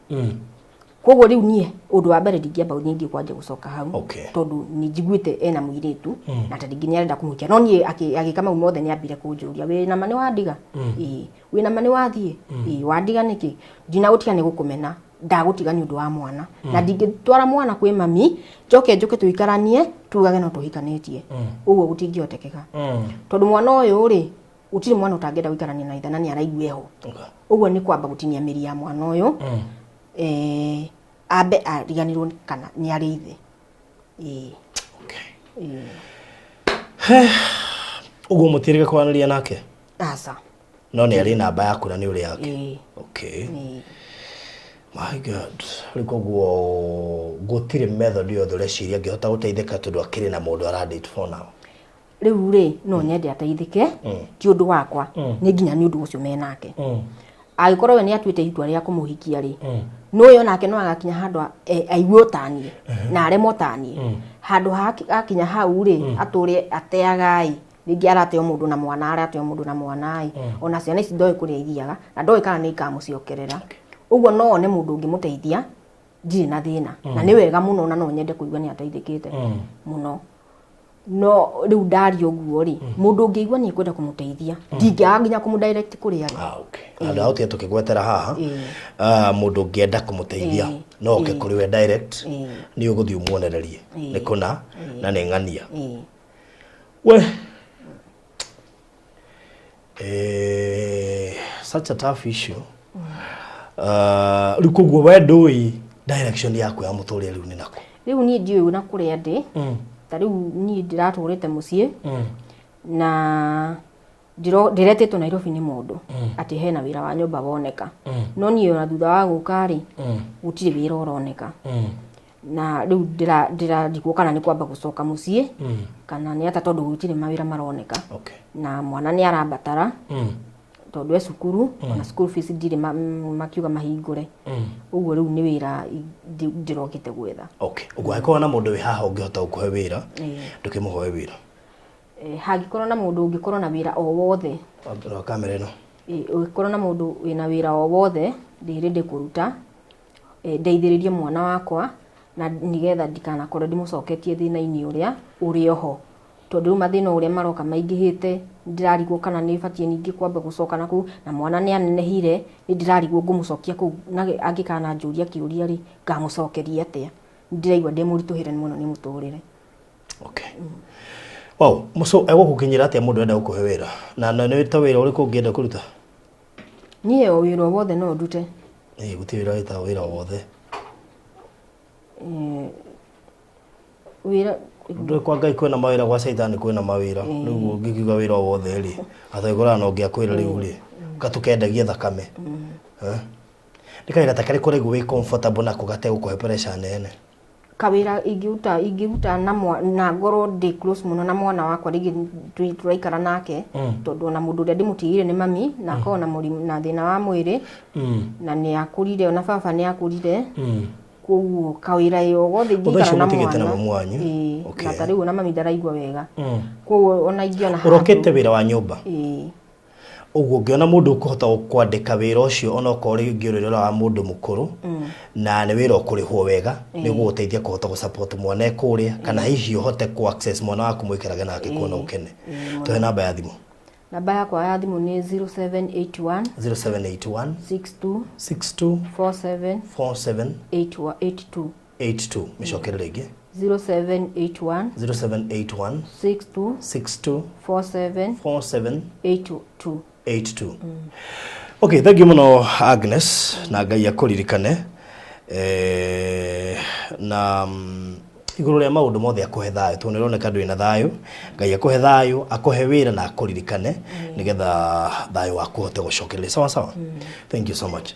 Koguo rĩu niĩ ũndũ wa mbere ndingĩamba ningĩ kwanja gũcoka hau, Okay. tondũ nĩ njiguĩte ena mũirĩtu na ta rĩngĩ nĩ arenda kũmũhikia, no niĩ agĩka mau mothe nĩ ambire kũnjũria, wĩna ma nĩ wandiga? Ĩĩ. Wĩna ma nĩ wathiĩ? Ĩĩ. Wandiga nĩkĩ? Ndinagũtiga nĩ gũkũmena, ndagũtiga nĩ ũndũ wa mwana, na ndingĩtwara mwana kwĩ mami njoke njũke tũikaranie tugage no tũhikanĩtie, ũguo gũtingĩhotekeka, tondũ mwana ũyũ rĩ, gũtirĩ mwana ũtangĩenda gũikarania na ithe na nĩ araigua eho. Ũguo nĩ kwamba gũtinia mĩri ya mwana ũyũ, ambe ariganĩrwo kana nĩ arĩ ithe. Ĩĩ. Ĩĩ. Ũguo mũtirĩge kwaranĩria nake? Aca. No nĩ arĩ namba yaku na nĩ ũrĩ yake? Ĩĩ. Okay. Ĩĩ. My God. Rĩu koguo gũtirĩ method yothe ũreciria angĩhota gũteithĩka, tondũ akĩrĩ na mũndũ aradate for now? Rĩu rĩ, no nyende ateithĩke, ti ũndũ wakwa, nĩ nginya nĩ ũndũ ũcio menake. Angĩkorwo we nĩ atuĩte itua rĩa kũmũhikia rĩ, no ũyũ nake no agakinya handũ aigue ũtaniĩ na aremwo taniĩ, handũ ha akinya hau rĩ, atũre ateaga ĩ, rĩngĩ arateo mũndũ na mwana, arateo mũndũ na mwana ĩ, ona ciana ici ndoĩ kũrĩa ithiaga na ndoĩ kana nĩ ikamũcokerera. Ũguo no one mũndũ ũngĩmũteithia, ndirĩ na thĩna, na nĩ wega mũno, na no nyende kũigua nĩ ateithĩkĩte mũno. No rĩu ndaria ũguo rĩ, mũndũ ũngĩigua nĩ ekwenda kũmũteithia, ndingĩaga nginya kũmũ direct kũrĩa arĩ. Ah, okay. Handũ ha gũtiga tũkĩgwetera haha, mũndũ ũngĩenda kũmũteithia no oke kũrĩ we direct, nĩ ũgũthiĩ ũmuonererie nĩ kũna na nĩ ng'ania. We such a tough issue. Rĩu koguo we ndũĩ direction yaku ya mũtũrĩre rĩu nĩ nakũ? Rĩu niĩ ndiũĩ na kũrĩa ndĩ. Ta rĩu niĩ ndĩratũrĩte mũciĩ na ndĩretĩtwo Nairobi nĩ mũndũ atĩ hena wĩra wa nyũmba woneka, no niĩ ona thutha wa gũka rĩ, gũtirĩ wĩra ũroneka, na rĩu ndĩrarigwo kana nĩ kwamba gũcoka mũciĩ kana nĩ ata, tondũ gũtirĩ mawĩra maroneka. Na mwana nĩ arabatara, tondũ e cukuru, ona school fees ndirĩ, makiuga mahingũre. Ũguo rĩu nĩ wĩra ndĩrokĩte gwetha. Okay, ũguo angĩkorwo na mũndũ wĩ haha ũngĩhota gũkũhe wĩra, ndũkĩmũhoe wĩra. Hangĩkorwo na mũndũ ũngĩkorwo na wĩra o wothe. Rora kamera ĩno. Ũngĩkorwo na mũndũ wĩna wĩra o wothe, ndĩ ready kũruta, ndeithĩrĩrie mwana wakwa na nĩgetha ndikanakorwo ndĩmũcoketie thĩna-inĩ ũrĩa ũrĩ oho, tondũ rĩu mathĩna ũrĩa maroka maingĩhĩte, ndĩrarigwo kana nĩ batiĩ ningĩ kwamba gũcoka na kũu, na mwana nĩ anenehire, nĩ ndĩrarigwo ngũmũcokia kũu na angĩkananjũria kĩũria rĩ, ngamũcokeria atĩa? Ndĩraigua ndĩ mũritũhĩre mũno nĩ mũtũrĩre. Okay. Wow, so egũgũkinyĩra atĩa mũndũ enda gũkũhe wĩra? Na nĩ ta wĩra ũrĩkũ ũngĩenda kũruta? Niĩ o wĩra o wothe no ndute. Ĩĩ, gũtirĩ wĩra wĩtagwo wĩra o wothe. Wĩra Ndũĩ kwa Ngai kwĩna mawĩra, gwa caitani kwĩna mawĩra. Rĩu ũngĩkiuga wĩra o wothe rĩ, atwĩkoraga na ũngĩ akwĩra rĩu rĩ, gatũkendagie thakame. Eh? Nĩ kawĩra ta karĩkũ ũraigua wĩ comfortable nako gategũkũhe pressure nene? Kawĩra ingĩruta na ngorwo ndĩ close mũno na mwana wakwa, rĩngĩ tũraikara nake, tondũ ona mũndũ ũrĩa ndĩmũtigĩire nĩ mami, na akorwo na mũrimũ na thĩna wa mwĩrĩ, na nĩ akũrire, ona baba nĩ akũrire. Koguo kawĩra o gothe Thaa icio ingĩikara na mũtigĩte na mwana. mamu wanyu? Ĩĩ. Na ta rĩu ona mami ndaraigua wega, koguo ona ingĩona handũ. Ũrokĩte wĩra wa nyũmba? Ĩĩ. Ũguo ũngĩona mũndũ ũkũhota kwandĩka wĩra ũcio, onokorwo rĩngĩ ũrĩ wa mũndũ mũkũrũ na nĩ wĩra ũkũrĩhwo wega, nĩ ũgũgũteithia kũhota gũ support mwana e kũrĩa, kana hihi ũhote kũ access mwana waku mũikarage nake kuona ũkene. Tũhe namba ya thimũ. Namba yakwa ya thimũ nĩ 0781 0781 62 62 47 47 82. 82. Mĩcokere rĩngĩ. 0781 0781 62 62 47 47 82. 82. Okay, thank you mũno Agnes, na Ngai akũririkane na igũrũ rĩa maũndũ mothe akũhe thayũ, tondũ nĩ ũroneka ndũrĩ na thayũ. Ngai akũhe thayũ, akũhe wĩra na akũririkane, nĩgetha thayũ waku ũhote gũcokereria. Sawa sawa. Thank you so much.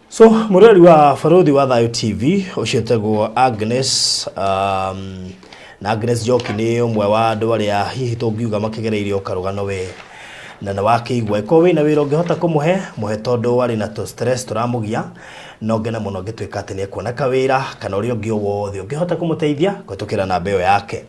So mũrori wa Barũthi wa Thayũ TV, ũcio etagwo Agnes, na Agnes Njoki nĩ ũmwe wa andũ arĩa hihi tũngiuga makĩgereirie o karũgano we na nĩ wakĩigua. Ĩkorwo wĩna wĩra ũngĩhota kũmũhe, mũhe, tondũ arĩ na tũ stress tũramũgia. No ngene mũno ngĩtuĩka atĩ nĩ ekuona kawĩra kana ũrĩa ũngĩ o wothe ũngĩhota kũmũteithia kũhetũkĩra namba ĩyo yake.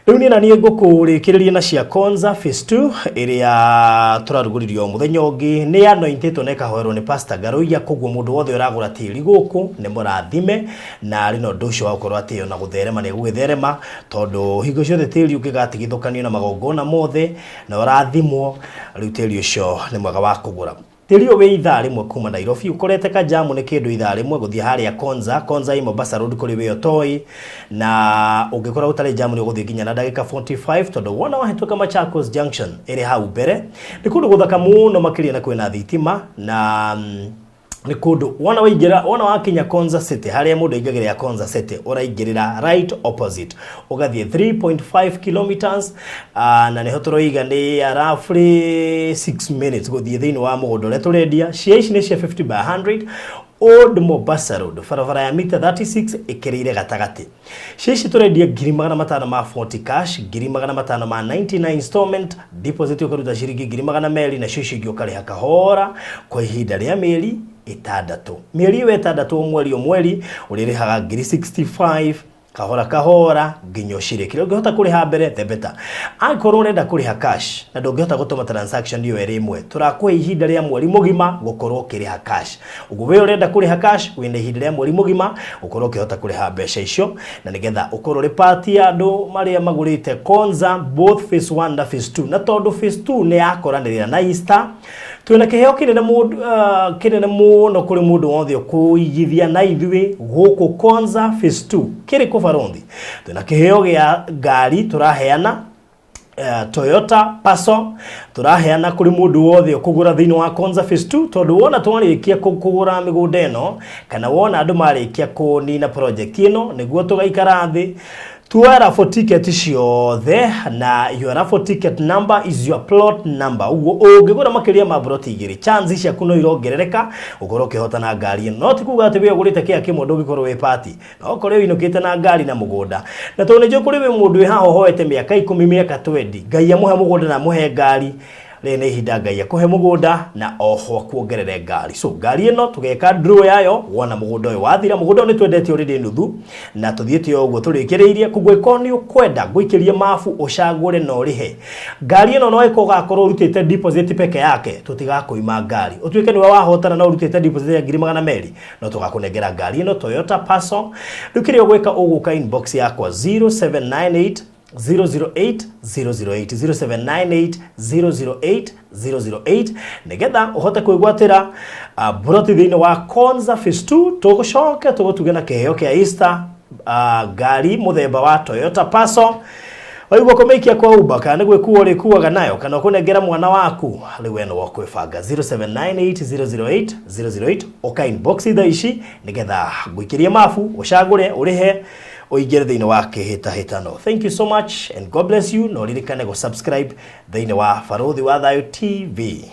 Rĩu niĩ na niĩ ngũkũrĩkĩrĩria na cia Konza Phase 2 ĩrĩa tũrarugũririe o mũthenya ũngĩ. Nĩ anointĩtwo na ĩkahoerwo nĩ Pastor Ngaruiya, koguo mũndũ wothe ũragũra tĩri gũkũ nĩ mũrathime, na arĩ na ũndũ ũcio wa gũkorwo atĩ ona gũtherema nĩ egũgĩtherema, tondũ hingo ciothe tĩri ũngĩgatigithũkanio na magongona mothe na ũrathimwo, rĩu tĩri ũcio nĩ mwega wa kũgũra. Tĩri ũyũ wĩ ithaa rĩmwe kuma Nairobi, ũkorete kajamu nĩ kĩndũ ithaa rĩmwe gũthiĩ harĩa Konza. Konza ĩ Mombasa Road kũrĩ wĩ ũtoĩ, na ũngĩkora gũtarĩ jamu nĩ ũgũthiĩ nginya na ndagĩka 45, tondũ wona wahĩtũka Machakos Junction ĩrĩ hau mbere. Nĩ kũndũ gũthaka mũno makĩria na kwĩna thitima, na nĩ kũndũ wona waingĩra, wona wakinya Konza City, harĩa mũndũ aingagĩrĩra Konza City, ũraingĩrĩra right opposite, ũgathiĩ 3.5 kilometers, na nĩho tũroiga nĩ roughly 6 minutes gũthiĩ thĩinĩ wa mũgũnda ũrĩa tũrendia. Cia ici nĩ cia 50 by 100, Old Mombasa Road, barabara ya mita 36 ĩkĩrĩire gatagatĩ. Cia ici tũrendia 540,000 cash, 599,000 installment, deposit ũkaruta ciringi 200,000, nacio icio ingĩ ũkarĩha kahora kwa ihinda rĩa mĩeri 6. Mĩeri ĩyo 6, o mweri o mweri ũrĩrĩhaga 65,000 kahora kahora nginya ũcirĩkĩre. Ũngĩhota kũrĩha mbere, the better. Angĩkorwo ũrenda kũrĩha cash na ndũngĩhota gũtũma transaction ĩyo ĩrĩ ĩmwe, tũrakũhe ihinda rĩa mweri mũgima gũkorwo ũkĩrĩha cash. Ũguo we ũrenda kũrĩha cash, wĩna ihinda rĩa mweri mũgima gũkorwo ũkĩhota kũrĩha mbeca icio, na nĩgetha ũkorwo ũrĩ part ya andũ marĩa magũrĩte Konza both phase 1 na phase 2. Na tondũ phase 2 nĩ yakoranĩrĩra na Easter, twĩna kĩheo kĩnene mũndũ, kĩnene mũno kũrĩ mũndũ wothe ũkũigithia na ithuĩ gũkũ Konza phase 2 kĩrĩ kũ Barothi. Twĩna kĩheo gĩa ngari tũraheana, Toyota Passo tũraheana kũrĩ mũndũ wothe ũkũgũra thĩinĩ wa Konza phase 2, tondũ wona twarĩkia kũgũra mĩgũnda ĩno, kana wona andũ marĩkia kũnina project ĩno, nĩguo tũgaikara thĩ tuoe raffle ticket ciothe, na your raffle ticket number is your plot number. Ũguo ũngĩgũra makĩria ma plot 2, chance ciaku no irongerereka ũkorwo ũkĩhotana ngari ĩno. No ti kuga atĩ we ũgũrĩte kĩa kĩmwe ndũngĩkorwo wĩ party, no ũkorwo ũinũkĩte na ngari na mũgũnda. Na tondũ nĩ njũĩ kũrĩ wĩ mũndũ wĩ haha ũhoete mĩaka 10, mĩaka 20, Ngai amũhe mũgũnda na amũhe ngari, rĩrĩ nĩ ihinda Ngai akũhe mũgũnda na oho akuongerere ngari. So ngari ĩno tũgeka draw yayo wona mũgũnda ũyũ wathira. Mũgũnda ũyũ nĩ twendete already nuthu, na tũthiĩte o ũguo tũrĩkĩrĩirie. Koguo ĩkorwo nĩ ũkwenda ngũikĩrie mabu ũcagũre na ũrĩhe ngari ĩno, no ĩkorwo ũgakorwo ũrutĩte deposit peke yake, tũtigakũima ngari. Ũtuĩke nĩwe wahotana na ũrutĩte deposit ya 200,000, no tũgakũnengera ngari ĩno Toyota Passo. Rĩu kĩrĩa ũgwĩka, ũgũka inbox yakwa 0798 008 008, 0798 008 008, nĩgetha ũhote kwĩgwatĩra broti thĩinĩ wa Konza phase 2. Tũgũcoke tũgũtuge na kĩheo kĩa Easter, ngari mũthemba wa Toyota Passo. Waigua kũmĩikia kwa Uber, kana nĩ gwĩkua ũrĩkuaga nayo, kana ũkũnengera mwana waku, rĩu we nĩwe ũkwĩbanga. 0798 008 008, ũka inbox thaa ici nĩgetha ngũikĩrie mabu, ũcagũre, ũrĩhe, ũingĩre thĩinĩ wa kĩhĩtahĩtano. Thank you so much and God bless you. Na ũririkane gũ subscribe thĩinĩ wa Barothi wa Thayũ TV.